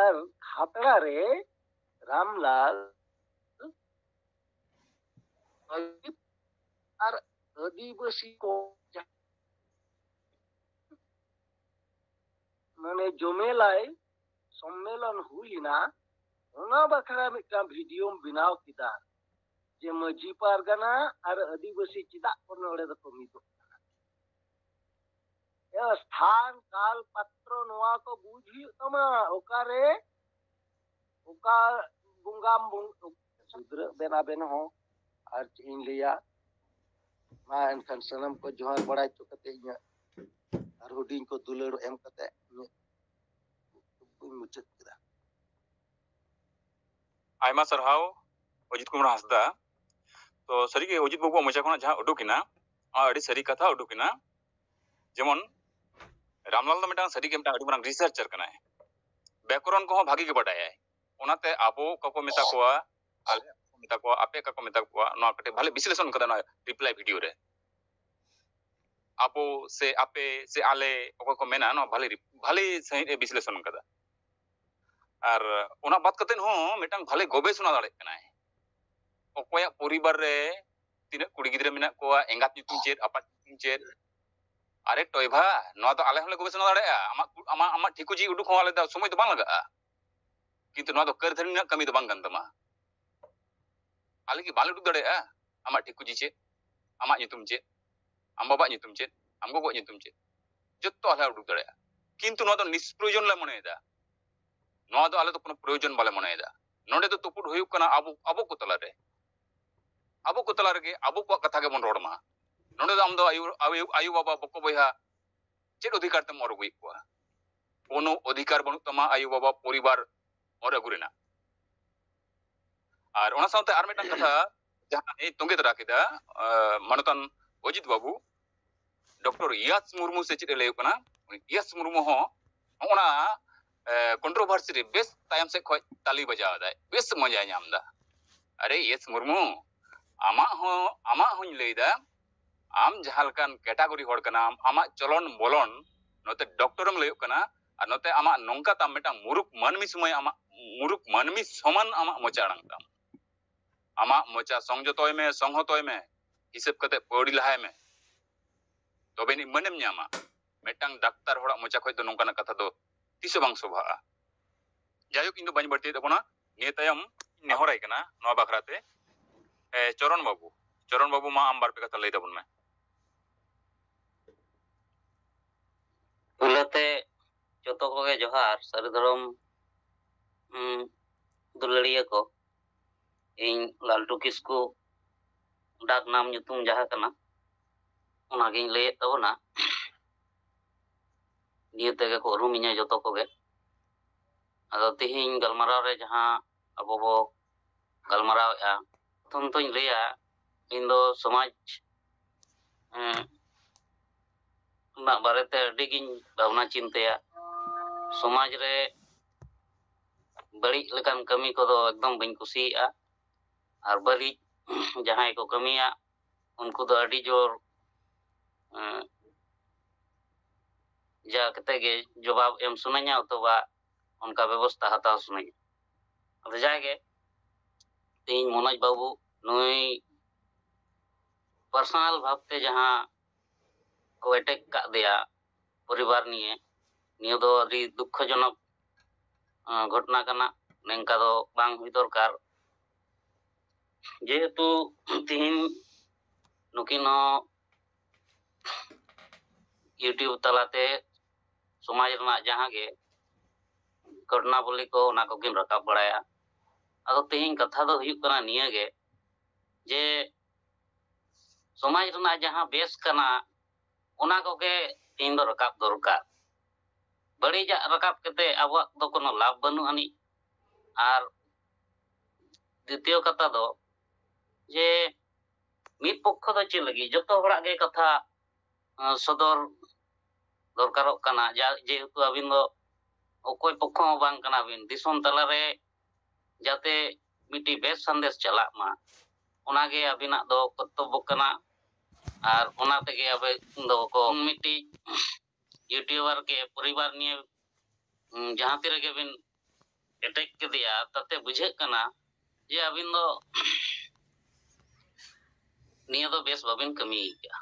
ᱟᱨ ᱠᱷᱟᱛᱲᱟ ᱨᱮ ᱨᱟᱢᱞᱟᱞ ᱟᱨ ᱟᱹᱫᱤᱵᱟᱹᱥᱤ ᱠᱚ ᱡᱟᱦᱟᱸ ᱢᱟᱱᱮ ᱡᱚᱢᱮᱞᱟᱭ ᱥᱚᱢᱢᱮᱞᱚᱱ ᱦᱩᱭ ᱮᱱᱟ, ᱚᱱᱟ ᱵᱟᱠᱷᱨᱟ ᱢᱤᱫᱴᱟᱝ ᱵᱷᱤᱰᱤᱭᱳᱢ ᱵᱮᱱᱟᱣ ᱠᱮᱫᱟ ᱡᱮ ᱢᱟᱹᱡᱷᱤ ᱯᱟᱨᱜᱟᱱᱟ ᱟᱨ ᱟᱹᱫᱤᱵᱟᱹᱥᱤ ᱪᱮᱫᱟᱜ ᱠᱚ ᱱᱚᱰᱮ ᱫᱚᱠᱚ ᱢᱤᱫᱚᱜ ᱠᱟᱱᱟ᱾ ᱮ, ᱥᱛᱷᱟᱱ, ᱠᱟᱞ, ᱯᱟᱛᱨᱚ, ᱱᱚᱣᱟ ᱠᱚ ᱵᱩᱡᱽ ᱦᱩᱭᱩᱜ ᱛᱟᱢᱟ᱾ ᱚᱠᱟᱨᱮ ᱚᱠᱟ ᱵᱚᱸᱜᱟᱢ ᱵᱚᱸ-, ᱥᱩᱫᱷᱨᱟᱹᱜ ᱵᱮᱱ ᱟᱵᱮᱱ ᱦᱚᱸ᱾ ᱟᱨ ᱪᱮᱫ ᱤᱧ ᱞᱟᱹᱭᱟ, ᱢᱟ ᱮᱱᱠᱷᱟᱱ ᱥᱟᱱᱟᱢ ᱠᱚ ᱡᱚᱦᱟᱨ ᱵᱟᱲᱟ ᱦᱚᱪᱚ ᱠᱟᱛᱮ ᱤᱧᱟᱹᱜ ᱟᱨ ᱦᱩᱰᱤᱧ ᱠᱚ ᱫᱩᱞᱟᱹᱲ ᱮᱢ ᱠᱟᱛᱮ ᱤᱧᱟᱹᱜ ᱵᱚᱠᱛᱚᱵᱵᱚᱧ ᱢᱩᱪᱟᱹᱫ ᱠᱮᱫᱟ᱾ ᱟᱭᱢᱟ ᱥᱟᱨᱦᱟᱣ ᱚᱡᱤᱛ ᱠᱩᱢᱟᱨ ᱦᱟᱸᱥᱫᱟ᱾ ᱛᱚ ᱥᱟᱹᱨᱤᱜᱮ ᱚᱡᱤᱛ ᱵᱟᱹᱵᱩᱣᱟᱜ ᱢᱚᱪᱟ ᱠᱷᱚᱱᱟᱜ ᱡᱟᱦᱟᱸ ᱩᱰᱩᱠ ᱮᱱᱟ, ᱚᱱᱟ ᱟᱹᱰᱤ ᱥᱟᱹᱨᱤ ᱠᱟᱛᱷᱟ ᱩᱰᱩᱠ ᱮᱱᱟ᱾ ᱡᱮᱢᱚᱱ ᱨᱟᱢᱞᱟᱞ ᱫᱚ ᱢᱤᱫᱴᱟᱝ ᱥᱟᱹᱨᱤᱜᱮ ᱢᱤᱫᱴᱟᱝ ᱟᱹᱰᱤ ᱢᱟᱨᱟᱝ ᱨᱤᱥᱟᱨᱪᱟᱨ ᱠᱟᱱᱟᱭ, ᱵᱮᱠᱚᱨᱚᱱ ᱠᱚᱦᱚᱸ ᱵᱷᱟᱜᱤ ᱜᱮ ᱵᱟᱰᱟᱭᱟᱭ᱾ ᱚᱱᱟᱛᱮ ᱟᱵᱚ ᱚᱠᱟ ᱠᱚ ᱢᱮᱛᱟ ᱠᱚᱣᱟ, ᱟᱞᱮ ᱚᱠᱟ ᱠᱚ ᱢᱮᱛᱟ ᱠᱚᱣᱟ, ᱟᱯᱮ ᱚᱠᱟ ᱠᱚ ᱢᱮᱛᱟ ᱠᱚᱣᱟ, ᱱᱚᱣᱟ ᱠᱟᱹᱴᱤᱡ ᱵᱷᱟᱞᱮ ᱵᱤᱥᱞᱮᱥᱚᱱ ᱠᱟᱫᱟ ᱱᱚᱣᱟ ᱨᱤᱯᱞᱟᱭ ᱵᱷᱤᱰᱤᱭᱳ ᱨᱮ᱾ ᱟᱵᱚ ᱥᱮ ᱟᱯᱮ ᱥᱮ ᱟᱞᱮ ᱚᱠᱚᱭ ᱠᱚ ᱢᱮᱱᱟ, ᱱᱚᱣᱟ ᱵᱷᱟᱞᱮ ᱨᱤᱯ-, ᱵᱷᱟᱞᱮ ᱥᱟᱺᱦᱤᱡ ᱮ ᱵᱤᱥᱞᱮᱥᱚᱱ ᱠᱟᱫᱟ᱾ ᱟᱨ ᱚᱱᱟ ᱵᱟᱫ ᱠᱟᱛᱮ ᱦᱚᱸ ᱢᱤᱫᱴᱟᱝ ᱵᱷᱟᱞᱮ ᱜᱚᱵᱮᱥᱚᱱᱟ ᱫᱟᱲᱮᱭᱟᱜ ᱠᱟᱱᱟᱭ᱾ ᱚᱠᱚᱭᱟᱜ ᱯᱚᱨᱤᱵᱟᱨ ᱨᱮ ᱛᱤᱱᱟᱹᱜ ᱠᱩᱲᱤ ᱜᱤᱫᱽᱨᱟᱹ ᱢᱮᱱᱟᱜ ᱠᱚᱣᱟ, ᱮᱸᱜᱟᱛ ᱧᱩᱛᱩᱢ ᱪᱮᱫ, ᱟᱯᱟᱛ ᱧᱩᱛᱩᱢ ᱪᱮᱫ? ᱟᱨᱮ ᱴᱚᱭᱵᱷᱟ, ᱱᱚᱣᱟ ᱫᱚ ᱟᱞᱮ ᱦᱚᱸᱞᱮ ᱜᱚᱵᱮᱥᱚᱱᱟ ᱫᱟᱲᱮᱭᱟᱜᱼᱟ᱾ ᱟᱢᱟᱜ ᱠᱩ-, ᱟᱢᱟᱜ, ᱟᱢᱟᱜ ᱴᱷᱤᱠᱩᱡᱤ ᱩᱰᱩᱠ ᱦᱚᱸ ᱟᱞᱮ ᱫᱚ ᱥᱚᱢᱚᱭ ᱫᱚ ᱵᱟᱝ ᱞᱟᱜᱟᱜᱼᱟ᱾ ᱠᱤᱱᱛᱩ ᱱᱚᱣᱟ ᱫᱚ ᱠᱟᱹᱨᱫᱷᱟᱹᱱᱤ ᱨᱮᱱᱟᱜ ᱠᱟᱹᱢᱤ ᱫᱚ ᱵᱟᱝ ᱠᱟᱱ ᱛᱟᱢᱟ᱾ ᱟᱞᱮ ᱠᱤ ᱵᱟᱞᱮ ᱩᱰᱩᱠ ᱫᱟᱲᱮᱭᱟᱜᱼᱟ ᱟᱢᱟᱜ ᱴᱷᱤᱠᱩᱡᱤ ᱪᱮᱫ, ᱟᱢᱟᱜ ᱧᱩᱛᱩᱢ ᱪᱮᱫ? ᱟᱢ ᱵᱟᱵᱟᱣᱟᱜ ᱧᱩᱛᱩᱢ ᱪᱮᱫ, ᱟᱢ ᱜᱚᱜᱚᱣᱟᱜ ᱧᱩᱛᱩᱢ ᱪᱮᱫ, ᱡᱚᱛᱚ ᱟᱞᱮ ᱩᱰᱩᱠ ᱫᱟᱲᱮᱭᱟᱜᱼᱟ᱾ ᱠᱤᱱᱛᱩ ᱱᱚᱣᱟ ᱫᱚ ᱱᱤᱥᱯᱨᱚᱭᱳᱡᱚᱱ ᱞᱮ ᱢᱚᱱᱮᱭᱮᱫᱟ᱾ ᱱᱚᱣᱟ ᱫᱚ ᱟᱞᱮ ᱫᱚ ᱠᱳᱱᱳ ᱯᱨᱚᱭᱳᱡᱚᱱ ᱵᱟᱞᱮ ᱢᱚᱱᱮᱭᱮᱫᱟ᱾ ᱱᱚᱰᱮ ᱫᱚ ᱛᱩᱯᱩᱫ ᱦᱩᱭᱩᱜ ᱠᱟᱱᱟ ᱟᱵᱚ, ᱟᱵᱚ ᱠᱚ ᱛᱟᱞᱟᱨᱮ, ᱟᱵᱚ ᱠᱚ ᱛᱟᱞᱟ ᱨᱮᱜᱮ ᱟᱵᱚ ᱠᱚᱣᱟᱜ ᱠᱟᱛᱷᱟ ᱜᱮᱵᱚᱱ ᱨᱚᱲ ᱢᱟ᱾ ᱱᱚᱰᱮ ᱫᱚ ᱟᱢ ᱫᱚ ᱟᱭᱳ, ᱟᱭᱳ, ᱟᱭᱳ ᱵᱟᱵᱟ, ᱵᱚᱠᱚ ᱵᱚᱭᱦᱟ ᱪᱮᱫ ᱚᱫᱷᱤᱠᱟᱨ ᱛᱮᱢ ᱚᱨ ᱟᱹᱜᱩᱭᱮᱫ ᱠᱚᱣᱟ? ᱠᱳᱱᱳ ᱚᱫᱷᱤᱠᱟᱨ ᱵᱟᱹᱱᱩᱜ ᱛᱟᱢᱟ ᱟᱭᱳ ᱵᱟᱵᱟ ᱯᱚᱨᱤᱵᱟᱨ ᱚᱨ ᱟᱹᱜᱩ ᱨᱮᱱᱟᱜ᱾ ᱟᱨ ᱚᱱᱟ ᱥᱟᱶᱛᱮ ᱟᱨ ᱢᱤᱫᱴᱟᱝ ᱠᱟᱛᱷᱟ ᱡᱟᱦᱟᱸᱭ ᱛᱚᱸᱜᱮ ᱛᱟᱨᱟ ᱠᱮᱫᱟ, ᱟᱸ, ᱢᱟᱱᱚᱛᱟᱱ ᱚᱡᱤᱛ ᱵᱟᱹᱵᱩ, ᱰᱚᱠᱴᱚᱨ ᱭᱟᱥ ᱢᱩᱨᱢᱩ ᱥᱮ ᱪᱮᱫ ᱮ ᱞᱟᱹᱭᱚᱜ ᱠᱟᱱᱟ, ᱩᱱᱤ ᱭᱟᱥ ᱢᱩᱨᱢᱩ ᱦᱚᱸ ᱦᱚᱸᱜᱼᱚ ᱱᱟ, ᱮ, ᱠᱚᱱᱴᱨᱳᱵᱷᱟᱨᱥᱤ ᱨᱮ ᱵᱮᱥ ᱛᱟᱭᱚᱢ ᱥᱮᱫ ᱠᱷᱚᱱ ᱛᱟᱹᱞᱤ ᱵᱟᱡᱟᱣ ᱮᱫᱟᱭ, ᱵᱮᱥ ᱢᱚᱡᱟᱭ ᱧᱟᱢ ᱮᱫᱟ᱾ ᱟᱨᱮ ᱭᱟᱥ ᱢᱩᱨᱢᱩ, ᱟᱢᱟᱜ ᱦᱚᱸ, ᱟᱢᱟᱜ ᱦᱚᱸᱧ ᱞᱟᱹᱭ ᱮᱫᱟ, ᱟᱢ ᱡᱟᱦᱟᱸ ᱞᱮᱠᱟᱱ ᱠᱮᱴᱟᱜᱚᱨᱤ ᱦᱚᱲ ᱠᱟᱱᱟᱢ, ᱟᱢᱟᱜ ᱪᱚᱞᱚᱱ ᱵᱚᱞᱚᱱ, ᱱᱚᱛᱮ ᱰᱚᱠᱴᱚᱨᱮᱢ ᱞᱟᱹᱭᱚᱜ ᱠᱟᱱᱟ, ᱟᱨ ᱱᱚᱛᱮ ᱟᱢᱟᱜ ᱱᱚᱝᱠᱟ ᱛᱟᱢ ᱢᱤᱫᱴᱟᱝ ᱢᱩᱨᱩᱠ ᱢᱟᱹᱱᱢᱤ ᱥᱚᱢᱚᱭ ᱟᱢᱟᱜ ᱢᱩᱨᱩᱠ ᱢᱟᱹᱱᱢᱤ ᱥᱚᱢᱟᱱ ᱟᱢᱟᱜ ᱢᱚᱪᱟ ᱟᱲᱟᱝ ᱛᱟᱢ᱾ ᱟᱢᱟᱜ ᱢᱚᱪᱟ ᱥᱚᱝᱡᱚᱛᱚᱭ ᱢᱮ, ᱥᱚᱝᱦᱚᱛᱚᱭ ᱢᱮ, ᱦᱤᱥᱟᱹᱵ ᱠᱟᱛᱮ ᱯᱟᱹᱣᱲᱤ ᱞᱟᱦᱟᱭ ᱢᱮ, ᱛᱚᱵᱮ ᱟᱹᱱᱤᱡ ᱢᱟᱹᱱᱮᱢ ᱧᱟᱢᱟ᱾ ᱢᱤᱫᱴᱟᱝ ᱰᱟᱠᱛᱟᱨ ᱦᱚᱲᱟᱜ ᱢᱚᱪᱟ ᱠᱷᱚᱱ ᱫᱚ ᱱᱚᱝᱠᱟᱱᱟᱜ ᱠᱟᱛᱷᱟ ᱫᱚ ᱛᱤᱥ ᱦᱚᱸ ᱵᱟᱝ ᱥᱚᱵᱷᱟᱜᱼᱟ᱾ ᱡᱟᱭᱦᱳᱠ, ᱤᱧ ᱫᱚ ᱵᱟᱹᱧ ᱵᱟᱹᱲᱛᱤᱭᱮᱫ ᱛᱟᱵᱚᱱᱟ᱾ ᱱᱤᱭᱟᱹ ᱛᱟᱭᱚᱢ ᱤᱧ ᱱᱮᱦᱚᱨᱟᱭ ᱠᱟᱱᱟ ᱱᱚᱣᱟ ᱵᱟᱠᱷᱨᱟ ᱛᱮ, ᱮ, ᱪᱚᱨᱚᱱ ᱵᱟᱹᱵᱩ, ᱪᱚᱨᱚᱱ ᱵᱟᱹᱵᱩ, ᱢᱟ ᱟᱢ ᱵᱟᱨ ᱯᱮ ᱠᱟᱛᱷᱟ ᱞᱟᱹᱭ ᱛᱟᱵᱚᱱ ᱢᱮ᱾ ᱯᱩᱭᱞᱟᱹ ᱛᱮ ᱡᱚᱛᱚ ᱠᱚᱜᱮ ᱡᱚᱦᱟᱨ, ᱥᱟᱹᱨᱤ ᱫᱷᱚᱨᱚᱢ, ᱩᱸ, ᱫᱩᱞᱟᱹᱲᱤᱭᱟᱹ ᱠᱚ᱾ ᱤᱧ ᱞᱟᱞᱴᱩ ᱠᱤᱥᱠᱩ, ᱰᱟᱠ ᱱᱟᱢ ᱧᱩᱛᱩᱢ ᱡᱟᱦᱟᱸ ᱠᱟᱱᱟ, ᱚᱱᱟᱜᱤᱧ ᱞᱟᱹᱭᱮᱫ ᱛᱟᱵᱚᱱᱟ᱾ ᱱᱤᱭᱟᱹ ᱛᱮᱜᱮ ᱠᱚ ᱩᱨᱩᱢᱤᱧᱟ ᱡᱚᱛᱚ ᱠᱚᱜᱮ᱾ ᱟᱫᱚ ᱛᱤᱦᱤᱧ ᱜᱟᱞᱢᱟᱨᱟᱣ ᱨᱮ ᱡᱟᱦᱟᱸ ᱟᱵᱚ ᱵᱚ ᱜᱟᱞᱢᱟᱨᱟᱣᱮᱫᱼᱟ, ᱯᱨᱚᱛᱷᱚᱢ ᱛᱚᱧ ᱞᱟᱹᱭᱟ, ᱤᱧ ᱫᱚ ᱥᱚᱢᱟᱡᱽ, ᱮᱸ, ᱨᱮᱱᱟᱜ ᱵᱟᱨᱮᱛᱮ ᱟᱹᱰᱤ ᱜᱤᱧ ᱵᱷᱟᱵᱽᱱᱟ ᱪᱤᱱᱛᱟᱹᱭᱟ᱾ ᱥᱚᱢᱟᱡᱽ ᱨᱮ ᱵᱟᱹᱲᱤᱡ ᱞᱮᱠᱟᱱ ᱠᱟᱹᱢᱤ ᱠᱚᱫᱚ ᱮᱠᱫᱚᱢ ᱵᱟᱹᱧ ᱠᱩᱥᱤᱭᱟᱜᱼᱟ᱾ ᱟᱨ ᱵᱟᱹᱲᱤᱡ ᱡᱟᱦᱟᱸᱭ ᱠᱚ ᱠᱟᱹᱢᱤᱭᱟ, ᱩᱱᱠᱩ ᱫᱚ ᱟᱹᱰᱤ ᱡᱳᱨ, ᱮᱸ, ᱡᱟ ᱠᱟᱛᱮ ᱜᱮ ᱡᱚᱵᱟᱵ ᱮᱢ ᱥᱟᱱᱟᱧᱟ, ᱚᱛᱷᱚᱵᱟ ᱚᱱᱠᱟ ᱵᱮᱵᱚᱥᱛᱷᱟ ᱦᱟᱛᱟᱣ ᱥᱟᱱᱟᱧᱟ᱾ ᱟᱫᱚ ᱡᱟᱜᱮ ᱛᱮᱦᱮᱧ ᱢᱚᱱᱳᱡᱽ ᱵᱟᱹᱵᱩ ᱱᱩᱭ ᱯᱟᱨᱥᱚᱱᱟᱞ ᱵᱷᱟᱵᱽᱛᱮ ᱡᱟᱦᱟᱸ ᱠᱚ ᱮᱴᱮᱠ ᱠᱟᱜ ᱫᱮᱭᱟ ᱯᱚᱨᱤᱵᱟᱨ ᱱᱤᱭᱮ, ᱱᱤᱭᱟᱹ ᱫᱚ ᱟᱹᱰᱤ ᱫᱩᱠᱠᱷᱚᱡᱚᱱᱚᱠ, ᱟᱸ, ᱜᱷᱚᱴᱚᱱᱟ ᱠᱟᱱᱟ᱾ ᱱᱤᱝᱠᱟ ᱫᱚ ᱵᱟᱝ ᱦᱩᱭ ᱫᱚᱨᱠᱟᱨ᱾ ᱡᱮᱦᱮᱛᱩ ᱛᱤᱦᱤᱧ ᱱᱩᱠᱤᱱ ᱦᱚᱸ YouTube ᱛᱟᱞᱟᱛᱮ ᱥᱚᱢᱟᱡᱽ ᱨᱮᱱᱟᱜ ᱡᱟᱦᱟᱸ ᱜᱮ ᱜᱷᱚᱴᱚᱱᱟᱵᱚᱞᱤ ᱠᱚ, ᱚᱱᱟ ᱠᱚᱜᱮᱢ ᱨᱟᱠᱟᱵ ᱵᱟᱲᱟᱭᱟ᱾ ᱟᱫᱚ ᱛᱮᱦᱮᱧ ᱠᱟᱛᱷᱟ ᱫᱚ ᱦᱩᱭᱩᱜ ᱠᱟᱱᱟ ᱱᱤᱭᱟᱹ ᱜᱮ ᱡᱮ ᱥᱚᱢᱟᱡᱽ ᱨᱮᱱᱟᱜ ᱡᱟᱦᱟᱸ ᱵᱮᱥ ᱠᱟᱱᱟ, ᱚᱱᱟ ᱠᱚᱜᱮ ᱛᱮᱦᱮᱧ ᱫᱚ ᱨᱟᱠᱟᱵ ᱫᱚᱨᱠᱟᱨ᱾ ᱵᱟᱹᱲᱤᱡᱟᱜ ᱨᱟᱠᱟᱵ ᱠᱟᱛᱮ ᱟᱵᱚᱣᱟᱜ ᱫᱚ ᱠᱳᱱᱳ ᱞᱟᱵᱷ ᱵᱟᱹᱱᱩᱜ ᱟᱹᱱᱤᱡ᱾ ᱟᱨ ᱫᱤᱛᱤᱭᱚ ᱠᱟᱛᱷᱟ ᱫᱚ ᱡᱮ ᱢᱤᱫ ᱯᱚᱠᱠᱷᱚ ᱫᱚ ᱪᱮᱫ ᱞᱟᱹᱜᱤᱫ ᱡᱚᱛᱚ ᱦᱚᱲᱟᱜ ᱜᱮ ᱠᱟᱛᱷᱟ, ᱟᱸ, ᱥᱚᱫᱚᱨ ᱫᱚᱨᱠᱟᱨᱚᱜ ᱠᱟᱱᱟ, ᱡᱟ-, ᱡᱮᱦᱮᱛᱩ ᱟᱹᱵᱤᱱ ᱫᱚ ᱚᱠᱚᱭ ᱯᱚᱠᱠᱷᱚ ᱦᱚᱸ ᱵᱟᱝ ᱠᱟᱱᱟ ᱵᱤᱱ᱾ ᱫᱤᱥᱚᱢ ᱛᱟᱞᱟᱨᱮ ᱡᱟᱛᱮ ᱢᱤᱫᱴᱤᱡ ᱵᱮᱥ ᱥᱟᱸᱫᱮᱥ ᱪᱟᱞᱟᱜ ᱢᱟ, ᱚᱱᱟᱜᱮ ᱟᱹᱵᱤᱱᱟᱜ ᱫᱚ ᱠᱚᱨᱛᱚᱵᱵᱚ ᱠᱟᱱᱟ᱾ ᱟᱨ ᱚᱱᱟ ᱛᱮᱜᱮ ᱟᱵᱮᱱ ᱫᱚ ᱠᱚ ᱢᱤᱫᱴᱤᱡ YouTuber ᱜᱮ ᱯᱚᱨᱤᱵᱟᱨ ᱱᱤᱭᱮ, ᱩᱸ, ᱡᱟᱦᱟᱸ ᱛᱤ ᱨᱮᱜᱮ ᱵᱤᱱ ᱮᱴᱮᱠ ᱠᱮᱫᱮᱭᱟ, ᱛᱟᱛᱮ ᱵᱩᱡᱷᱟᱹᱜ ᱠᱟᱱᱟ ᱡᱮ ᱟᱹᱵᱤᱱ ᱫᱚ ᱱᱤᱭᱟᱹ ᱫᱚ ᱵᱮᱥ ᱵᱟᱵᱤᱱ ᱠᱟᱹᱢᱤ ᱠᱟᱜᱼᱟ᱾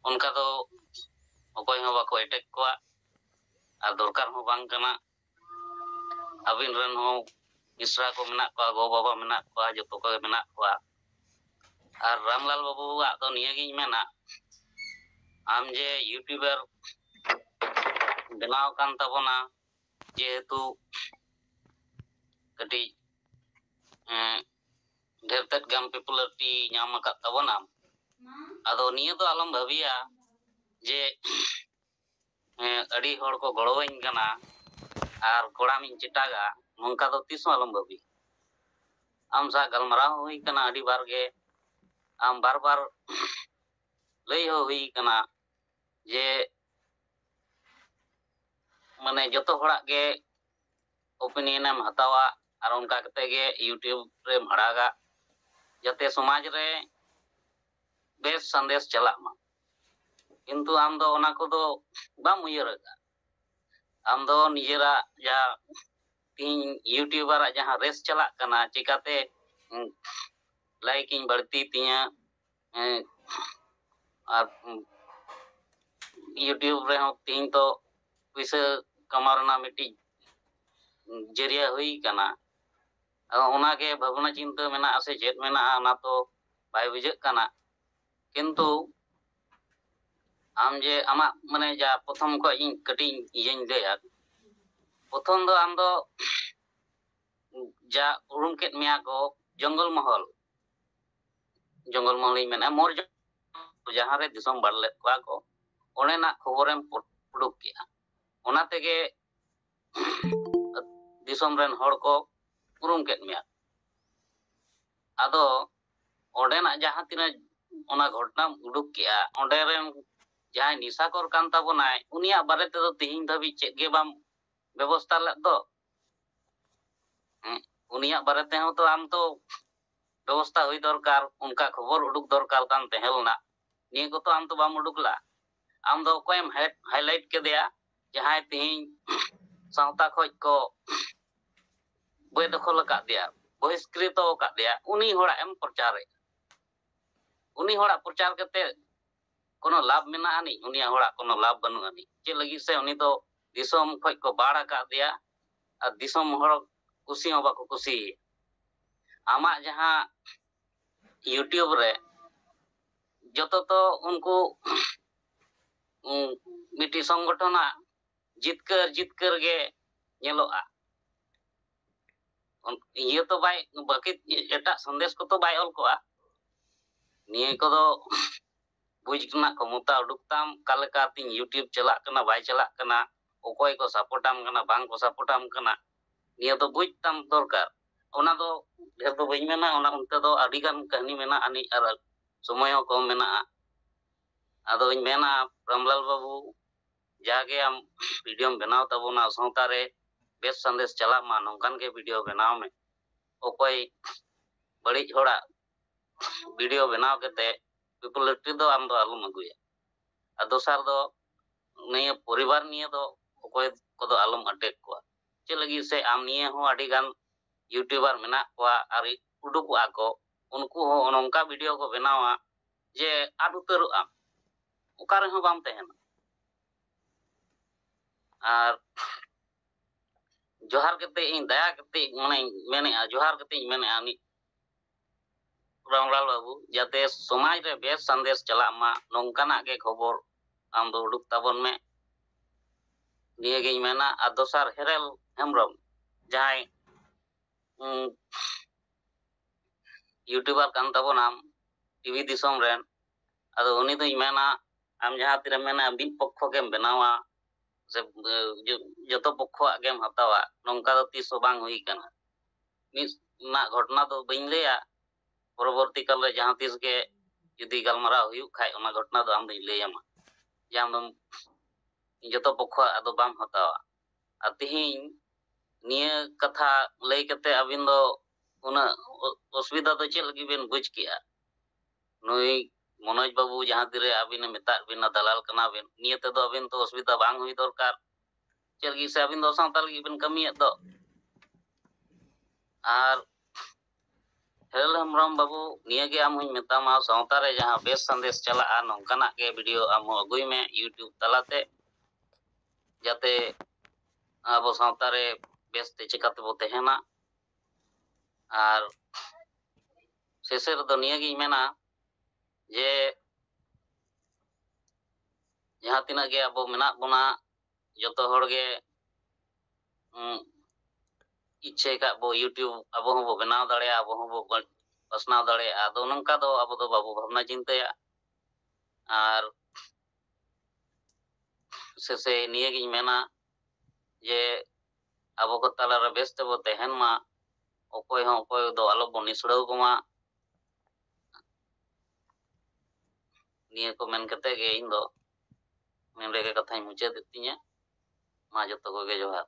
ᱚᱱᱠᱟ ᱫᱚ ᱚᱠᱚᱭ ᱦᱚᱸ ᱵᱟᱠᱚ ᱮᱴᱮᱠ ᱠᱚᱣᱟ, ᱟᱨ ᱫᱚᱨᱠᱟᱨ ᱦᱚᱸ ᱵᱟᱝ ᱠᱟᱱᱟ᱾ ᱟᱹᱵᱤᱱ ᱨᱮᱱ ᱦᱚᱸ ᱢᱤᱥᱨᱟ ᱠᱚ ᱢᱮᱱᱟᱜ ᱠᱚᱣᱟ, ᱜᱚ ᱵᱟᱵᱟ ᱢᱮᱱᱟᱜ ᱠᱚᱣᱟ, ᱡᱚᱛᱚ ᱠᱚᱜᱮ ᱢᱮᱱᱟᱜ ᱠᱚᱣᱟ᱾ ᱟᱨ ᱨᱟᱢᱞᱟᱞ ᱵᱟᱹᱵᱩᱣᱟᱜ ᱫᱚ ᱱᱤᱭᱟᱹᱜᱤᱧ ᱢᱮᱱᱟ, ᱟᱢ ᱡᱮ YouTuber ᱵᱮᱱᱟᱣ ᱠᱟᱱ ᱛᱟᱵᱚᱱᱟ, ᱡᱮᱦᱮᱛᱩ ᱠᱟᱹᱴᱤᱡ, ᱮᱸ, ᱰᱷᱮᱨ ᱛᱮᱫ ᱜᱟᱱ popularity ᱧᱟᱢ ᱟᱠᱟᱫ ᱛᱟᱵᱚᱱᱟᱢ, ᱟᱫᱚ ᱱᱤᱭᱟᱹ ᱫᱚ ᱟᱞᱚᱢ ᱵᱷᱟᱹᱵᱤᱭᱟ ᱡᱮ, ᱮᱸ, ᱟᱹᱰᱤ ᱦᱚᱲ ᱠᱚ ᱜᱚᱲᱚᱣᱟᱹᱧ ᱠᱟᱱᱟ ᱟᱨ ᱠᱚᱲᱟᱢᱤᱧ ᱪᱮᱴᱟᱜᱟ, ᱱᱚᱝᱠᱟ ᱫᱚ ᱛᱤᱥ ᱦᱚᱸ ᱟᱞᱚᱢ ᱵᱷᱟᱹᱵᱤᱭᱟ᱾ ᱟᱢ ᱥᱟᱶ ᱜᱟᱞᱢᱟᱨᱟᱣ ᱦᱚᱸ ᱦᱩᱭ ᱠᱟᱱᱟ ᱟᱹᱰᱤ ᱵᱟᱨ ᱜᱮ, ᱟᱢ ᱵᱟᱨ ᱵᱟᱨ ᱞᱟᱹᱭ ᱦᱚᱸ ᱦᱩᱭ ᱠᱟᱱᱟ ᱡᱮ, ᱢᱟᱱᱮ, ᱡᱚᱛᱚ ᱦᱚᱲᱟᱜ ᱜᱮ opinion ᱮᱢ ᱦᱟᱛᱟᱣᱟ ᱟᱨ ᱚᱱᱠᱟ ᱠᱟᱛᱮ ᱜᱮ YouTube ᱨᱮᱢ ᱟᱲᱟᱜᱟ, ᱡᱟᱛᱮ ᱥᱚᱢᱟᱡᱽ ᱨᱮ ᱵᱮᱥ ᱥᱟᱸᱫᱮᱥ ᱪᱟᱞᱟᱜ ᱢᱟ᱾ ᱠᱤᱱᱛᱩ ᱟᱢ ᱫᱚ ᱚᱱᱟ ᱠᱚᱫᱚ ᱵᱟᱢ ᱩᱭᱦᱟᱹᱨ ᱟᱠᱟᱫᱼᱟ᱾ ᱟᱢ ᱫᱚ ᱱᱤᱡᱮᱨᱟᱜ ᱡᱟᱦᱟᱸ ᱛᱤᱦᱤᱧ YouTuberᱟᱜ ᱡᱟᱦᱟᱸ race ᱪᱟᱞᱟᱜ ᱠᱟᱱᱟ, ᱪᱤᱠᱟᱛᱮ, ᱩᱸ, like ᱤᱧ ᱵᱟᱹᱲᱛᱤ ᱛᱤᱧᱟᱹ, ᱮᱸ, ᱟᱨ, ᱩᱸ, YouTube ᱨᱮᱦᱚᱸ ᱛᱤᱦᱤᱧ ᱫᱚ ᱯᱩᱭᱥᱟᱹ ᱠᱟᱢᱟᱣ ᱨᱮᱱᱟᱜ ᱢᱤᱫᱴᱤᱡ ᱡᱟᱹᱨᱤᱭᱟ ᱦᱩᱭ ᱠᱟᱱᱟ᱾ ᱟᱫᱚ ᱚᱱᱟᱜᱮ ᱵᱷᱟᱵᱽᱱᱟ ᱪᱤᱱᱛᱟᱹ ᱢᱮᱱᱟᱜᱼᱟ ᱥᱮ ᱪᱮᱫ ᱢᱮᱱᱟᱜᱼᱟ, ᱚᱱᱟ ᱛᱚ ᱵᱟᱭ ᱵᱩᱡᱷᱟᱹᱜ ᱠᱟᱱᱟ᱾ ᱠᱤᱱᱛᱩ ᱟᱢ ᱡᱮ ᱟᱢᱟᱜ ᱢᱟᱱᱮ ᱡᱟ ᱯᱨᱚᱛᱷᱚᱢ ᱠᱷᱚᱡ ᱤᱧ ᱠᱟᱹᱴᱤᱡ ᱤᱧ ᱤᱭᱟᱹᱧ ᱞᱟᱹᱭᱟ᱾ ᱯᱨᱚᱛᱷᱚᱢ ᱫᱚ ᱟᱢ ᱫᱚ ᱡᱟ ᱩᱨᱩᱢ ᱠᱮᱫ ᱢᱮᱭᱟ ᱠᱚ ᱡᱚᱝᱜᱚᱞ ᱢᱚᱦᱚᱞ, ᱡᱚᱝᱜᱚᱞ ᱢᱚᱦᱚᱞ ᱤᱧ ᱢᱮᱱᱟ ᱢᱚᱨᱡᱚ, ᱡᱟᱦᱟᱸ ᱨᱮ ᱫᱤᱥᱚᱢ ᱵᱟᱲ ᱞᱮᱫ ᱠᱚᱣᱟ ᱠᱚ, ᱚᱸᱰᱮᱱᱟᱜ ᱠᱷᱚᱵᱚᱨᱮᱢ ᱩᱰᱩᱠ ᱠᱮᱜᱼᱟ᱾ ᱚᱱᱟ ᱛᱮᱜᱮ ᱫᱤᱥᱚᱢ ᱨᱮᱱ ᱦᱚᱲ ᱠᱚ ᱩᱨᱩᱢ ᱠᱮᱫ ᱢᱮᱭᱟ᱾ ᱟᱫᱚ ᱚᱸᱰᱮᱱᱟᱜ ᱡᱟᱦᱟᱸ ᱛᱤᱱᱟᱹᱜ ᱚᱱᱟ ᱜᱷᱚᱴᱚᱱᱟᱢ ᱩᱰᱩᱠ ᱠᱮᱜᱼᱟ, ᱚᱸᱰᱮ ᱨᱮᱱ ᱡᱟᱦᱟᱸᱭ ᱱᱤᱥᱟᱠᱚᱨ ᱠᱟᱱ ᱛᱟᱵᱚᱱᱟᱭ, ᱩᱱᱤᱭᱟᱜ ᱵᱟᱨᱮ ᱛᱮᱫᱚ ᱛᱮᱦᱮᱧ ᱫᱷᱟᱹᱵᱤᱡ ᱪᱮᱫ ᱜᱮ ᱵᱟᱢ ᱵᱮᱵᱚᱥᱛᱷᱟ ᱞᱮᱫ ᱫᱚ᱾ ᱦᱮᱸ, ᱩᱱᱤᱭᱟᱜ ᱵᱟᱨᱮ ᱛᱮᱦᱚᱸ ᱛᱚ ᱟᱢ ᱛᱚ ᱵᱮᱵᱚᱥᱛᱷᱟ ᱦᱩᱭ ᱫᱚᱨᱠᱟᱨ, ᱚᱱᱠᱟ ᱠᱷᱚᱵᱚᱨ ᱩᱰᱩᱠ ᱫᱚᱨᱠᱟᱨ ᱠᱟᱱ ᱛᱟᱦᱮᱸ ᱞᱮᱱᱟ᱾ ᱱᱤᱭᱟᱹ ᱠᱚᱛᱚ ᱟᱢ ᱫᱚ ᱵᱟᱢ ᱩᱰᱩᱠ ᱞᱮᱫᱟ᱾ ᱟᱢ ᱫᱚ ᱚᱠᱚᱭᱮᱢ ᱦᱟᱭᱞᱟᱭᱤᱴ ᱠᱮᱫᱮᱭᱟ, ᱡᱟᱦᱟᱸᱭ ᱛᱮᱦᱮᱧ ᱥᱟᱶᱛᱟ ᱠᱷᱚᱡ ᱠᱚ ᱵᱮᱫᱚᱠᱷᱚᱞ ᱟᱠᱟᱫ ᱫᱮᱭᱟ, ᱵᱚᱦᱤᱥᱠᱨᱤᱛᱚ ᱟᱠᱟᱫ ᱫᱮᱭᱟ, ᱩᱱᱤ ᱦᱚᱲᱟᱜ ᱮᱢ ᱯᱨᱚᱪᱟᱨᱮᱫ᱾ ᱩᱱᱤ ᱦᱚᱲᱟᱜ ᱯᱨᱚᱪᱟᱨ ᱠᱟᱛᱮ ᱠᱳᱱᱳ ᱞᱟᱵᱷ ᱢᱮᱱᱟᱜ ᱟᱹᱱᱤᱡ? ᱩᱱᱤᱭᱟᱜ ᱦᱚᱲᱟᱜ ᱠᱳᱱᱳ ᱞᱟᱵᱷ ᱵᱟᱹᱱᱩᱜ ᱟᱹᱱᱤᱡ᱾ ᱪᱮᱫ ᱞᱟᱹᱜᱤᱫ ᱥᱮ ᱩᱱᱤ ᱫᱚ ᱫᱤᱥᱚᱢ ᱠᱷᱚᱡ ᱠᱚ ᱵᱟᱲ ᱟᱠᱟᱫ ᱫᱮᱭᱟ ᱟᱨ ᱫᱤᱥᱚᱢ ᱦᱚᱲ ᱠᱩᱥᱤ ᱦᱚᱸ ᱵᱟᱠᱚ ᱠᱩᱥᱤᱭᱟᱭᱟ᱾ ᱟᱢᱟᱜ ᱡᱟᱦᱟᱸ YouTube ᱨᱮ ᱡᱚᱛᱚ ᱛᱚ ᱩᱱᱠᱩ ᱩᱸ, ᱢᱤᱫᱴᱤᱡ ᱥᱚᱝᱜᱚᱴᱷᱚᱱᱟᱜ ᱡᱤᱛᱠᱟᱹᱨ ᱡᱤᱛᱠᱟᱹᱨ ᱜᱮ ᱧᱮᱞᱚᱜᱼᱟ᱾ ᱚᱱ- ᱤᱭᱟᱹ ᱛᱚ ᱵᱟᱭ, ᱵᱟᱹᱠᱤ ᱮᱴᱟᱜ ᱥᱚᱱᱫᱮᱥ ᱠᱚᱛᱚ ᱵᱟᱭ ᱚᱞ ᱠᱚᱜᱼᱟ᱾ ᱱᱤᱭᱟᱹ ᱠᱚᱫᱚ ᱵᱩᱡᱽ ᱨᱮᱱᱟᱜ ᱠᱷᱚᱢᱚᱛᱟ ᱩᱰᱩᱠ ᱛᱟᱢ, ᱚᱠᱟ ᱞᱮᱠᱟ ᱛᱤᱧ YouTube ᱪᱟᱞᱟᱜ ᱠᱟᱱᱟ ᱵᱟᱭ ᱪᱟᱞᱟᱜ ᱠᱟᱱᱟ, ᱚᱠᱚᱭ ᱠᱚ ᱥᱟᱯᱳᱨᱴᱟᱢ ᱠᱟᱱᱟ ᱵᱟᱝ ᱠᱚ ᱥᱟᱯᱳᱨᱴᱟᱢ ᱠᱟᱱᱟ, ᱱᱤᱭᱟᱹ ᱫᱚ ᱵᱩᱡᱽ ᱛᱟᱢ ᱫᱚᱨᱠᱟᱨ᱾ ᱚᱱᱟ ᱫᱚ ᱰᱷᱮᱨ ᱫᱚ ᱵᱟᱹᱧ ᱢᱮᱱᱟ, ᱚᱱᱟ ᱚᱱᱛᱮ ᱫᱚ ᱟᱹᱰᱤ ᱜᱟᱱ ᱠᱟᱹᱦᱱᱤ ᱢᱮᱱᱟᱜ ᱟᱹᱱᱤᱡ ᱟᱨ ᱥᱚᱢᱚᱭ ᱦᱚᱸ ᱠᱚᱢ ᱢᱮᱱᱟᱜᱼᱟ᱾ ᱟᱫᱚᱧ ᱢᱮᱱᱟ ᱨᱟᱢᱞᱟᱞ ᱵᱟᱹᱵᱩ, ᱡᱟᱜᱮ ᱟᱢ ᱵᱷᱤᱰᱤᱭᱳᱢ ᱵᱮᱱᱟᱣ ᱛᱟᱵᱚᱱᱟ, ᱥᱟᱶᱛᱟ ᱨᱮ ᱵᱮᱥ ᱥᱟᱸᱫᱮᱥ ᱪᱟᱞᱟᱜ ᱢᱟ, ᱱᱚᱝᱠᱟᱱ ᱜᱮ ᱵᱷᱤᱰᱤᱭᱳ ᱵᱮᱱᱟᱣ ᱢᱮ᱾ ᱚᱠᱚᱭ ᱵᱟᱹᱲᱤᱡ ᱦᱚᱲᱟᱜ ᱵᱷᱤᱰᱤᱭᱳ ᱵᱮᱱᱟᱣ ᱠᱟᱛᱮ ᱯᱚᱯᱩᱞᱟᱨᱤᱴᱤ ᱫᱚ ᱟᱢ ᱫᱚ ᱟᱞᱚᱢ ᱟᱹᱜᱩᱭᱟ᱾ ᱟᱨ ᱫᱚᱥᱟᱨ ᱫᱚ ᱱᱤᱭᱟᱹ ᱯᱚᱨᱤᱵᱟᱨ ᱱᱤᱭᱟᱹ ᱫᱚ ᱚᱠᱚᱭ ᱠᱚᱫᱚ ᱟᱞᱚᱢ ᱟᱴᱮᱠ ᱠᱚᱣᱟ᱾ ᱪᱮᱫ ᱞᱟᱹᱜᱤᱫ ᱥᱮ ᱟᱢ ᱱᱤᱭᱟᱹ ᱦᱚᱸ ᱟᱹᱰᱤ ᱜᱟᱱ ᱤᱭᱩᱴᱩᱵᱟᱨ ᱢᱮᱱᱟᱜ ᱠᱚᱣᱟ ᱟᱨ ᱩᱰᱩᱠᱚᱜᱼᱟ ᱠᱚ, ᱩᱱᱠᱩ ᱦᱚᱸ ᱱᱚᱝᱠᱟ ᱵᱷᱤᱰᱤᱭᱳ ᱠᱚ ᱵᱮᱱᱟᱣᱟ ᱡᱮ ᱟᱫ ᱩᱛᱟᱹᱨᱚᱜ ᱟᱢ, ᱚᱠᱟ ᱨᱮᱦᱚᱸ ᱵᱟᱢ ᱛᱟᱦᱮᱱᱟ᱾ ᱟᱨ ᱡᱚᱦᱟᱨ ᱠᱟᱛᱮ ᱤᱧ ᱫᱟᱭᱟ ᱠᱟᱛᱮ ᱢᱟᱱᱮᱧ ᱢᱮᱱᱮᱫᱼᱟ, ᱡᱚᱦᱟᱨ ᱠᱟᱛᱮ ᱤᱧ ᱢᱮᱱᱮᱫᱼᱟ ᱩᱱᱤ ᱨᱟᱢᱞᱟᱞ ᱵᱟᱹᱵᱩ, ᱡᱟᱛᱮ ᱥᱚᱢᱟᱡᱽ ᱨᱮ ᱵᱮᱥ ᱥᱟᱸᱫᱮᱥ ᱪᱟᱞᱟᱜ ᱢᱟ, ᱱᱚᱝᱠᱟᱱᱟᱜ ᱜᱮ ᱠᱷᱚᱵᱚᱨ ᱟᱢ ᱫᱚ ᱩᱰᱩᱠ ᱛᱟᱵᱚᱱ ᱢᱮ, ᱱᱤᱭᱟᱹᱜᱤᱧ ᱢᱮᱱᱟ᱾ ᱟᱨ ᱫᱚᱥᱟᱨ, ᱦᱮᱨᱮᱞ ᱦᱮᱢᱵᱨᱚᱢ, ᱡᱟᱦᱟᱸᱭ ᱭᱩᱴᱩᱵᱟᱨ ᱠᱟᱱ ᱛᱟᱵᱚᱱᱟᱢ, ᱴᱤᱵᱷᱤ ᱫᱤᱥᱚᱢ ᱨᱮᱱ, ᱟᱫᱚ ᱩᱱᱤ ᱫᱚᱧ ᱢᱮᱱᱟ, ᱟᱢ ᱡᱟᱦᱟᱸ ᱛᱤᱨᱮᱢ ᱢᱮᱱᱟ ᱢᱤᱫ ᱯᱚᱠᱠᱷᱚ ᱜᱮᱢ ᱵᱮᱱᱟᱣᱟ, ᱥᱮ ᱡᱚᱛᱚ ᱯᱚᱠᱠᱷᱚᱣᱟᱜ ᱜᱮᱢ ᱦᱟᱛᱟᱣᱟ, ᱱᱚᱝᱠᱟ ᱫᱚ ᱛᱤᱥ ᱦᱚᱸ ᱵᱟᱝ ᱦᱩᱭ ᱠᱟᱱᱟ᱾ ᱢᱤᱫ ᱨᱮᱱᱟᱜ ᱜᱷᱚᱴᱚᱱᱟ ᱫᱚ ᱵᱟᱹᱧ ᱞᱟᱹᱭᱟ, ᱯᱚᱨᱚᱵᱚᱨᱛᱤ ᱠᱟᱞ ᱨᱮ ᱡᱟᱦᱟᱸ ᱛᱤᱥ ᱜᱮ ᱡᱩᱫᱤ ᱜᱟᱞᱢᱟᱨᱟᱣ ᱦᱩᱭᱩᱜ ᱠᱷᱟᱡ, ᱚᱱᱟ ᱜᱷᱚᱴᱚᱱᱟ ᱫᱚ ᱟᱢ ᱫᱚᱧ ᱞᱟᱹᱭ ᱟᱢᱟ, ᱡᱮ ᱟᱢ ᱫᱚᱢ ᱡᱚᱛᱚ ᱯᱚᱠᱠᱷᱚᱣᱟᱜ ᱟᱫᱚ ᱵᱟᱢ ᱦᱟᱛᱟᱣᱟ᱾ ᱟᱨ ᱛᱤᱦᱤᱧ ᱱᱤᱭᱟᱹ ᱠᱟᱛᱷᱟ ᱞᱟᱹᱭ ᱠᱟᱛᱮ ᱟᱹᱵᱤᱱ ᱫᱚ ᱩᱱᱟᱹᱜ ᱚ-, ᱚᱥᱩᱵᱤᱫᱷᱟ ᱫᱚ ᱪᱮᱫ ᱞᱟᱹᱜᱤᱫ ᱵᱤᱱ ᱵᱩᱡᱽ ᱠᱮᱜᱼᱟ? ᱱᱩᱭ ᱢᱚᱱᱳᱡᱽ ᱵᱟᱹᱵᱩ ᱡᱟᱦᱟᱸ ᱛᱤᱨᱮ ᱟᱹᱵᱤᱱᱮ ᱢᱮᱛᱟᱫ ᱵᱤᱱᱟ ᱫᱟᱞᱟᱞ ᱠᱟᱱᱟ ᱵᱤᱱ, ᱱᱤᱭᱟᱹ ᱛᱮᱫᱚ ᱟᱹᱵᱤᱱ ᱫᱚ ᱚᱥᱩᱵᱤᱫᱷᱟ ᱵᱟᱝ ᱦᱩᱭ ᱫᱚᱨᱠᱟᱨ᱾ ᱪᱮᱫ ᱞᱟᱹᱜᱤᱫ ᱥᱮ ᱟᱹᱵᱤᱱ ᱫᱚ ᱥᱟᱶᱛᱟ ᱞᱟᱹᱜᱤᱫ ᱵᱤᱱ ᱠᱟᱹᱢᱤᱭᱮᱫ ᱫᱚ᱾ ᱟᱨ ᱦᱮᱨᱮᱞ ᱦᱮᱢᱵᱨᱚᱢ ᱵᱟᱹᱵᱩ, ᱱᱤᱭᱟᱹ ᱜᱮ ᱟᱢ ᱦᱚᱧ ᱢᱮᱛᱟᱢᱟ, ᱥᱟᱶᱛᱟ ᱨᱮ ᱡᱟᱦᱟᱸ ᱵᱮᱥ ᱥᱟᱸᱫᱮᱥ ᱪᱟᱞᱟᱜᱼᱟ, ᱱᱚᱝᱠᱟᱱᱟᱜ ᱜᱮ ᱵᱷᱤᱰᱤᱭᱳ ᱟᱢ ᱦᱚᱸ ᱟᱹᱜᱩᱭ ᱢᱮ YouTube ᱛᱟᱞᱟᱛᱮ, ᱡᱟᱛᱮ ᱟᱵᱚ ᱥᱟᱶᱛᱟ ᱨᱮ ᱵᱮᱥᱛᱮ ᱪᱤᱠᱟᱹ ᱛᱮᱵᱚ ᱛᱟᱦᱮᱱᱟ᱾ ᱟᱨ ᱥᱮᱥᱮ ᱨᱮᱫᱚ ᱱᱤᱭᱟᱹᱜᱤᱧ ᱢᱮᱱᱟ ᱡᱮ ᱡᱟᱦᱟᱸ ᱛᱤᱱᱟᱹᱜ ᱜᱮ ᱟᱵᱚ ᱢᱮᱱᱟᱜ ᱵᱚᱱᱟ, ᱡᱚᱛᱚ ᱦᱚᱲ ᱜᱮ, ᱩᱸ, ᱤᱪᱪᱷᱟᱹ ᱠᱟᱜ ᱵᱚ YouTube ᱟᱵᱚ ᱦᱚᱸᱵᱚ ᱵᱮᱱᱟᱣ ᱫᱟᱲᱮᱭᱟᱜᱼᱟ, ᱟᱵᱚ ᱦᱚᱸᱵᱚ ᱵᱚ-, ᱯᱟᱥᱱᱟᱣ ᱫᱟᱲᱮᱭᱟᱜᱼᱟ᱾ ᱟᱫᱚ ᱱᱚᱝᱠᱟ ᱫᱚ ᱟᱵᱚ ᱫᱚ ᱵᱟᱵᱚ ᱵᱷᱟᱵᱽᱱᱟ ᱪᱤᱱᱛᱟᱹᱭᱟ᱾ ᱟᱨ ᱥᱮᱥᱮ ᱱᱤᱭᱟᱹᱜᱤᱧ ᱢᱮᱱᱟ ᱡᱮ ᱟᱵᱚ ᱠᱚ ᱛᱟᱞᱟᱨᱮ ᱵᱮᱥ ᱛᱮᱵᱚ ᱛᱟᱦᱮᱱ ᱢᱟ, ᱚᱠᱚᱭ ᱦᱚᱸ ᱚᱠᱚᱭ ᱫᱚ ᱟᱞᱚᱵᱚ ᱱᱤᱥᱲᱟᱹᱣ ᱠᱚᱢᱟ᱾ ᱱᱤᱭᱟᱹ ᱠᱚ ᱢᱮᱱ ᱠᱟᱛᱮ ᱜᱮ ᱤᱧ ᱫᱚ ᱱᱚᱰᱮ ᱜᱮ ᱠᱟᱛᱷᱟᱧ ᱢᱩᱪᱟᱹᱫᱮᱫ ᱛᱤᱧᱟᱹ᱾ ᱢᱟ ᱡᱚᱛᱚ ᱠᱚᱜᱮ ᱡᱚᱦᱟᱨ᱾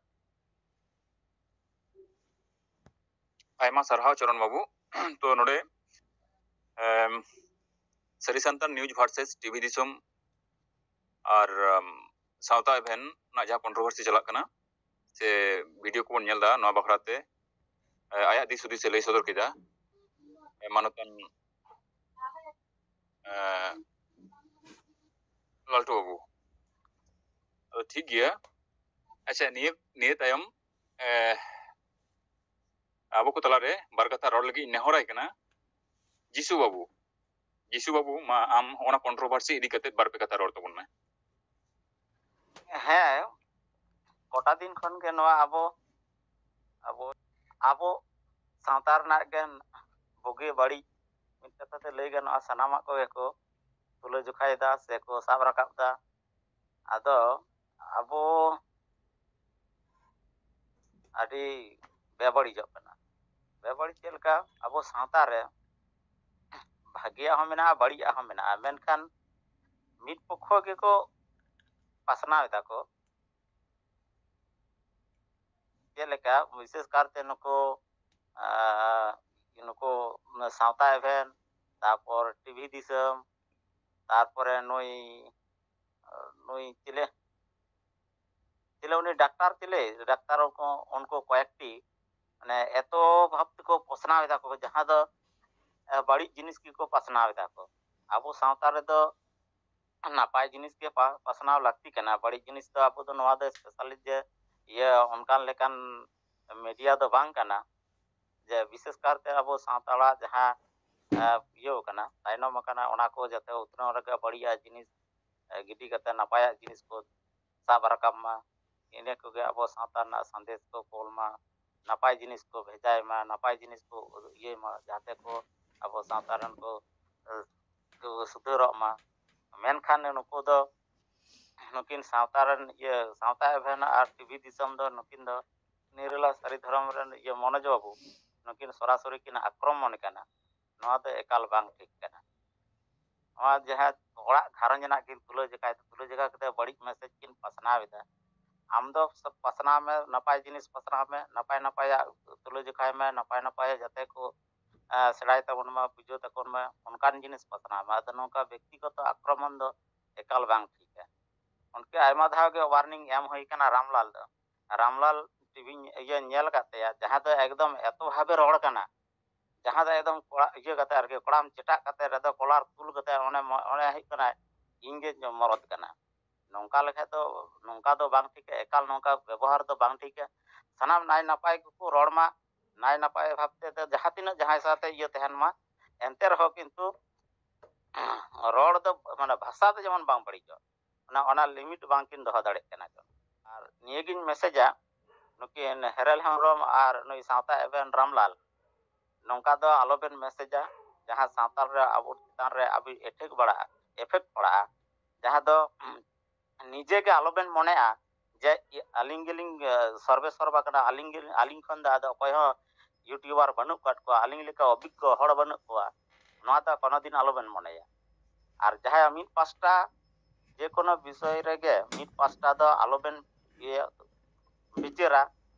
ᱟᱭᱢᱟ ᱥᱟᱨᱦᱟᱣ ᱪᱚᱨᱚᱱ ᱵᱟᱹᱵᱩ᱾ ᱛᱚ ᱱᱚᱰᱮ, ᱮᱢ, ᱥᱟᱹᱨᱤ ᱥᱟᱱᱛᱟᱲ ᱱᱤᱭᱩᱡᱽ ᱵᱷᱟᱨᱥᱮᱥ ᱴᱤᱵᱷᱤ ᱫᱤᱥᱚᱢ ᱟᱨ, ᱮᱢ, ᱥᱟᱶᱛᱟ ᱮᱵᱷᱮᱱ ᱨᱮᱱᱟᱜ ᱡᱟᱦᱟᱸ ᱠᱚᱱᱴᱨᱳᱵᱷᱟᱨᱥᱤ ᱪᱟᱞᱟᱜ ᱠᱟᱱᱟ ᱥᱮ ᱵᱷᱤᱰᱤᱭᱳ ᱠᱚᱵᱚᱱ ᱧᱮᱞ ᱮᱫᱟ, ᱱᱚᱣᱟ ᱵᱟᱠᱷᱨᱟ ᱛᱮ, ᱮ, ᱟᱭᱟᱜ ᱫᱤᱥ ᱦᱩᱫᱤᱥ ᱮ ᱞᱟᱹᱭ ᱥᱚᱫᱚᱨ ᱠᱮᱫᱟ, ᱮ, ᱢᱟᱱᱚᱛᱟᱱ, ᱮ, ᱞᱟᱞᱴᱩ ᱵᱟᱹᱵᱩ᱾ ᱟᱫᱚ ᱴᱷᱤᱠ ᱜᱮᱭᱟ᱾ ᱟᱪᱪᱷᱟ, ᱱᱤᱭᱟᱹ, ᱱᱤᱭᱟᱹ ᱛᱟᱭᱚᱢ, ᱮ, ᱟᱵᱚ ᱠᱚ ᱛᱟᱞᱟᱨᱮ ᱵᱟᱨ ᱠᱟᱛᱷᱟ ᱨᱚᱲ ᱞᱟᱹᱜᱤᱫ ᱤᱧ ᱱᱮᱦᱚᱨᱟᱭ ᱠᱟᱱᱟ᱾ ᱡᱤᱥᱩ ᱵᱟᱹᱵᱩ, ᱡᱤᱥᱩ ᱵᱟᱹᱵᱩ, ᱢᱟ ᱟᱢ ᱚᱱᱟ ᱠᱚᱱᱴᱨᱳᱵᱷᱟᱨᱥᱤ ᱤᱫᱤ ᱠᱟᱛᱮ ᱵᱟᱨ ᱯᱮ ᱠᱟᱛᱷᱟ ᱨᱚᱲ ᱛᱟᱵᱚᱱ ᱢᱮ᱾ ᱦᱮᱸ, ᱠᱚᱴᱟ ᱫᱤᱱ ᱠᱷᱚᱱ ᱜᱮ ᱱᱚᱣᱟ ᱟᱵᱚ ᱟᱵᱚ ᱟᱵᱚ ᱥᱟᱶᱛᱟ ᱨᱮᱱᱟᱜ ᱜᱮ ᱵᱩᱜᱤ ᱵᱟᱹᱲᱤᱡ, ᱢᱤᱫ ᱠᱟᱛᱷᱟ ᱛᱮ ᱞᱟᱹᱭ ᱜᱟᱱᱚᱜᱼᱟ, ᱥᱟᱱᱟᱢᱟᱜ ᱠᱚᱜᱮ ᱠᱚ ᱛᱩᱞᱟᱹ ᱡᱚᱠᱷᱟᱭᱮᱫᱟ ᱥᱮ ᱠᱚ ᱥᱟᱵ ᱨᱟᱠᱟᱵ ᱮᱫᱟ᱾ ᱟᱫᱚ ᱟᱵᱚ ᱟᱹᱰᱤ ᱵᱮᱵᱟᱹᱲᱤᱡᱚᱜ ᱠᱟᱱᱟ᱾ ᱵᱮᱵᱟᱹᱲᱤᱡ ᱪᱮᱫ ᱞᱮᱠᱟ? ᱟᱵᱚ ᱥᱟᱶᱛᱟ ᱨᱮ ᱵᱷᱟᱜᱮᱭᱟᱜ ᱦᱚᱸ ᱢᱮᱱᱟᱜᱼᱟ, ᱵᱟᱹᱲᱤᱡᱟᱜ ᱦᱚᱸ ᱢᱮᱱᱟᱜᱼᱟ, ᱢᱮᱱᱠᱷᱟᱱ ᱢᱤᱫ ᱯᱚᱠᱠᱷᱚ ᱜᱮᱠᱚ ᱯᱟᱥᱱᱟᱣ ᱮᱫᱟ ᱠᱚ᱾ ᱪᱮᱫ ᱞᱮᱠᱟ? ᱵᱤᱥᱮᱥ ᱠᱟᱨᱛᱮ ᱱᱩᱠᱩ ᱟᱨ ᱱᱩᱠᱩ ᱥᱟᱶᱛᱟ ᱮᱵᱷᱮᱱ, ᱛᱟᱨᱯᱚᱨ ᱴᱤᱵᱷᱤ ᱫᱤᱥᱚᱢ, ᱛᱟᱨᱯᱚᱨᱮ ᱱᱩᱭ ᱱᱩᱭ ᱪᱤᱞᱮ ᱪᱤᱞᱮ ᱩᱱᱤ ᱰᱟᱠᱛᱟᱨ ᱪᱤᱞᱮ ᱰᱟᱠᱛᱟᱨ ᱩᱱᱠᱩ ᱩᱱᱠᱩ ᱠᱚᱭᱮᱠᱴᱤ ᱢᱟᱱᱮ ᱮᱛᱚ ᱵᱷᱟᱵ ᱛᱮᱠᱚ ᱯᱟᱥᱱᱟᱣ ᱮᱫᱟ ᱠᱚ, ᱡᱟᱦᱟᱸ ᱫᱚ ᱵᱟᱹᱲᱤᱡ ᱡᱤᱱᱤᱥ ᱜᱮᱠᱚ ᱯᱟᱥᱱᱟᱣ ᱮᱫᱟ ᱠᱚ᱾ ᱟᱵᱚ ᱥᱟᱶᱛᱟ ᱨᱮᱫᱚ ᱱᱟᱯᱟᱭ ᱡᱤᱱᱤᱥ ᱜᱮ ᱯᱟᱥᱱᱟᱣ ᱞᱟᱹᱠᱛᱤ ᱠᱟᱱᱟ᱾ ᱵᱟᱹᱲᱤᱡ ᱡᱤᱱᱤᱥ ᱫᱚ ᱟᱵᱚ ᱫᱚ ᱱᱚᱣᱟ ᱫᱚ ᱥᱯᱮᱥᱟᱞᱤ ᱡᱮ ᱤᱭᱟᱹ ᱚᱱᱠᱟᱱ ᱞᱮᱠᱟᱱ ᱢᱤᱰᱤᱭᱟ ᱫᱚ ᱵᱟᱝ ᱠᱟᱱᱟ᱾ ᱡᱮ ᱵᱤᱥᱮᱥ ᱠᱟᱨᱛᱮ ᱟᱵᱚ ᱥᱟᱱᱛᱟᱲᱟᱜ ᱡᱟᱦᱟᱸ ᱤᱭᱟᱹ ᱠᱟᱱᱟ, ᱛᱟᱭᱱᱚᱢ ᱟᱠᱟᱱᱟ, ᱚᱱᱟ ᱠᱚ ᱡᱟᱛᱮ ᱩᱛᱱᱟᱹᱣ ᱨᱮᱜᱮ ᱵᱟᱹᱲᱤᱡᱟᱜ ᱡᱤᱱᱤᱥ ᱜᱤᱰᱤ ᱠᱟᱛᱮ ᱱᱟᱯᱟᱭᱟᱜ ᱡᱤᱱᱤᱥ ᱠᱚ ᱥᱟᱵ ᱨᱟᱠᱟᱵ ᱢᱟ᱾ ᱤᱱᱟᱹ ᱠᱚᱜᱮ ᱟᱵᱚ ᱥᱟᱶᱛᱟ ᱨᱮᱱᱟᱜ ᱥᱟᱸᱫᱮᱥ ᱠᱚ ᱠᱳᱞ ᱢᱟ, ᱱᱟᱯᱟᱭ ᱡᱤᱱᱤᱥ ᱠᱚ ᱵᱷᱮᱡᱟᱭ ᱢᱟ, ᱱᱟᱯᱟᱭ ᱡᱤᱱᱤᱥ ᱠᱚ ᱤᱭᱟᱹᱭ ᱢᱟ, ᱡᱟᱦᱟᱸ ᱛᱮ ᱠᱚ ᱟᱵᱚ ᱥᱟᱶᱛᱟ ᱨᱮᱱ ᱠᱚ ᱠᱚ ᱥᱩᱫᱷᱟᱹᱨᱚᱜ ᱢᱟ᱾ ᱢᱮᱱᱠᱷᱟᱱ ᱱᱩᱠᱩ ᱫᱚ ᱱᱩᱠᱤᱱ ᱥᱟᱶᱛᱟ ᱨᱮᱱ ᱤᱭᱟᱹ ᱥᱟᱶᱛᱟ ᱮᱵᱷᱮᱱ ᱟᱨ ᱴᱤᱵᱷᱤ ᱫᱤᱥᱚᱢ ᱫᱚ ᱱᱩᱠᱤᱱ ᱫᱚ ᱱᱤᱨᱟᱞᱟ ᱥᱟᱹᱨᱤ ᱫᱷᱚᱨᱚᱢ ᱨᱮᱱ ᱤᱭᱟᱹ ᱢᱚᱱᱳᱡᱽ ᱵᱟᱹᱵᱩ ᱱᱩᱠᱤᱱ ᱥᱚᱨᱟᱥᱚᱨᱤ ᱠᱤᱱ ᱟᱠᱨᱚᱢᱚᱱ ᱠᱟᱱᱟ᱾ ᱱᱚᱣᱟ ᱫᱚ ᱮᱠᱟᱞ ᱵᱟᱝ ᱴᱷᱤᱠ ᱠᱟᱱᱟ᱾ ᱱᱚᱣᱟ ᱡᱟᱦᱟᱸ ᱚᱲᱟᱜ ᱜᱷᱟᱨᱚᱸᱡᱽ ᱨᱮᱱᱟᱜ ᱠᱤᱱ ᱛᱩᱞᱟᱹ ᱡᱚᱠᱷᱟᱭ ᱛᱩᱞᱟᱹ ᱡᱚᱠᱷᱟ ᱠᱟᱛᱮ ᱵᱟᱹᱲᱤᱡ ᱢᱮᱥᱮᱡᱽ ᱠᱤᱱ ᱯᱟᱥᱱᱟᱣ ᱮᱫᱟ᱾ ᱟᱢ ᱫᱚ ᱯᱟᱥᱱᱟᱣ ᱢᱮ, ᱱᱟᱯᱟᱭ ᱡᱤᱱᱤᱥ ᱯᱟᱥᱱᱟᱣ ᱢᱮ, ᱱᱟᱯᱟᱭ ᱱᱟᱯᱟᱭᱟᱜ ᱛᱩᱞᱟᱹ ᱡᱚᱠᱷᱟᱭ ᱢᱮ, ᱱᱟᱯᱟᱭ ᱱᱟᱯᱟᱭ ᱡᱟᱛᱮ ᱠᱚ ᱥᱮᱬᱟᱭ ᱛᱟᱵᱚᱱ ᱢᱟ, ᱵᱩᱡᱷᱟᱹᱣ ᱛᱟᱵᱚᱱ ᱢᱟ, ᱚᱱᱠᱟᱱ ᱡᱤᱱᱤᱥ ᱯᱟᱥᱱᱟᱣ ᱢᱟ᱾ ᱟᱫᱚ ᱱᱚᱝᱠᱟ ᱵᱮᱠᱛᱤᱜᱚᱛᱚ ᱟᱠᱨᱚᱢᱚᱱ ᱫᱚ ᱮᱠᱟᱞ ᱵᱟᱝ ᱴᱷᱤᱠᱟ᱾ ᱩᱱᱠᱩ ᱟᱭᱢᱟ ᱫᱷᱟᱣ ᱜᱮ ᱳᱣᱟᱨᱱᱤᱝ ᱮᱢ ᱦᱩᱭ ᱠᱟᱱᱟ ᱨᱟᱢᱞᱟᱞ ᱫᱚ᱾ ᱨᱟᱢᱞᱟᱞ ᱴᱤᱵᱷᱤᱧ ᱤᱭᱟᱹ ᱧᱮᱞ ᱟᱠᱟᱫ ᱛᱟᱭᱟ, ᱡᱟᱦᱟᱸ ᱫᱚ ᱮᱠᱫᱚᱢ ᱮᱛᱚ ᱵᱷᱟᱵᱮ ᱨᱚᱲ ᱠᱟᱱᱟ, ᱡᱟᱦᱟᱸ ᱫᱚ ᱮᱠᱫᱚᱢ ᱠᱚᱲᱟ ᱤᱭᱟᱹ ᱠᱟᱛᱮ ᱟᱨᱠᱤ, ᱠᱚᱲᱟᱢ ᱪᱮᱴᱟᱜ ᱠᱟᱛᱮ ᱨᱮᱫᱚ ᱠᱚᱞᱟᱨ ᱛᱩᱞ ᱠᱟᱛᱮ ᱚᱱᱮ ᱢᱚ-, ᱚᱱᱮ ᱦᱩᱭᱩᱜ ᱠᱟᱱᱟ ᱤᱧ ᱜᱮ ᱢᱚᱨᱚᱫ ᱠᱟᱱᱟ᱾ ᱱᱚᱝᱠᱟ ᱞᱮᱠᱷᱟᱡ ᱫᱚ, ᱱᱚᱝᱠᱟ ᱫᱚ ᱵᱟᱝ ᱴᱷᱤᱠᱟ, ᱮᱠᱟᱞ ᱱᱚᱝᱠᱟ ᱵᱮᱵᱚᱦᱟᱨ ᱫᱚ ᱵᱟᱝ ᱴᱷᱤᱠᱟ᱾ ᱥᱟᱱᱟᱢ ᱱᱟᱭ ᱱᱟᱯᱟᱭ ᱜᱮᱠᱚ ᱨᱚᱲ ᱢᱟ, ᱱᱟᱭ ᱱᱟᱯᱟᱭ ᱵᱷᱟᱵᱛᱮ ᱡᱟᱦᱟᱸ ᱛᱤᱱᱟᱹᱜ ᱡᱟᱦᱟᱸᱭ ᱥᱟᱶᱛᱮ ᱤᱭᱟᱹ ᱛᱟᱦᱮᱱ ᱢᱟ, ᱮᱱᱛᱮ ᱨᱮᱦᱚᱸ ᱠᱤᱱᱛᱩ ᱨᱚᱲ ᱫᱚ ᱢᱟᱱᱮ ᱵᱷᱟᱥᱟ ᱫᱚ ᱡᱮᱢᱚᱱ ᱵᱟᱝ ᱵᱟᱹᱲᱤᱡᱚᱜ᱾ ᱚᱱᱟ ᱚᱱᱟ ᱞᱤᱢᱤᱴ ᱵᱟᱝᱠᱤᱱ ᱫᱚᱦᱚ ᱫᱟᱲᱮᱭᱟᱜ ᱠᱟᱱᱟ ᱠᱚ᱾ ᱟᱨ ᱱᱤᱭᱟᱹᱜᱤᱧ ᱢᱮᱥᱮᱡᱟ ᱱᱩᱠᱤᱱ ᱦᱮᱨᱮᱞ ᱦᱮᱢᱵᱨᱚᱢ ᱟᱨ ᱱᱩᱭ ᱥᱟᱶᱛᱟ ᱮᱵᱷᱮᱱ ᱨᱟᱢᱞᱟᱞ, ᱱᱚᱝᱠᱟ ᱫᱚ ᱟᱞᱚᱵᱮᱱ ᱢᱮᱥᱮᱡᱟ ᱡᱟᱦᱟᱸ ᱥᱟᱶᱛᱟ ᱨᱮ ᱟᱵᱚ ᱪᱮᱛᱟᱱ ᱨᱮ ᱟᱵᱚ ᱮᱯᱷᱮᱠᱴ ᱵᱟᱲᱟᱜᱼᱟ, ᱮᱯᱷᱮᱠᱴ ᱯᱟᱲᱟᱜᱼᱟ, ᱡᱟᱦᱟᱸ ᱫᱚ ᱱᱤᱡᱮ ᱜᱮ ᱟᱞᱚᱵᱮᱱ ᱢᱚᱱᱮᱜᱼᱟ ᱡᱮ ᱤ- ᱟᱹᱞᱤᱧ ᱜᱮᱞᱤᱧ ᱥᱚᱨᱵᱮ ᱥᱚᱨᱵᱟ ᱠᱟᱱᱟ, ᱟᱹᱞᱤᱧ ᱜᱮ ᱟᱹᱞᱤᱧ ᱠᱷᱚᱱ ᱫᱚ ᱟᱫᱚ ᱚᱠᱚᱭ ᱦᱚᱸ ᱭᱩᱴᱩᱵᱟᱨ ᱵᱟᱹᱱᱩᱜ ᱟᱠᱟᱫ ᱠᱚᱣᱟ, ᱟᱹᱞᱤᱧ ᱞᱮᱠᱟ ᱚᱵᱷᱤᱜᱽᱜᱚ ᱦᱚᱲ ᱵᱟᱹᱱᱩᱜ ᱠᱚᱣᱟ, ᱱᱚᱣᱟ ᱫᱚ ᱠᱳᱱᱳ ᱫᱤᱱ ᱟᱞᱚᱵᱮᱱ ᱢᱚᱱᱮᱭᱟ᱾ ᱟᱨ ᱡᱟᱦᱟᱸᱭᱟᱜ ᱢᱤᱫ ᱯᱟᱥᱴᱟ ᱡᱮᱠᱳᱱᱳ ᱵᱤᱥᱚᱭ ᱨᱮᱜᱮ ᱢᱤᱫ ᱯᱟᱥᱴᱟ ᱫᱚ ᱟᱞᱚᱵᱮᱱ ᱤᱭᱟᱹ ᱵᱤᱪᱟᱹᱨᱟ,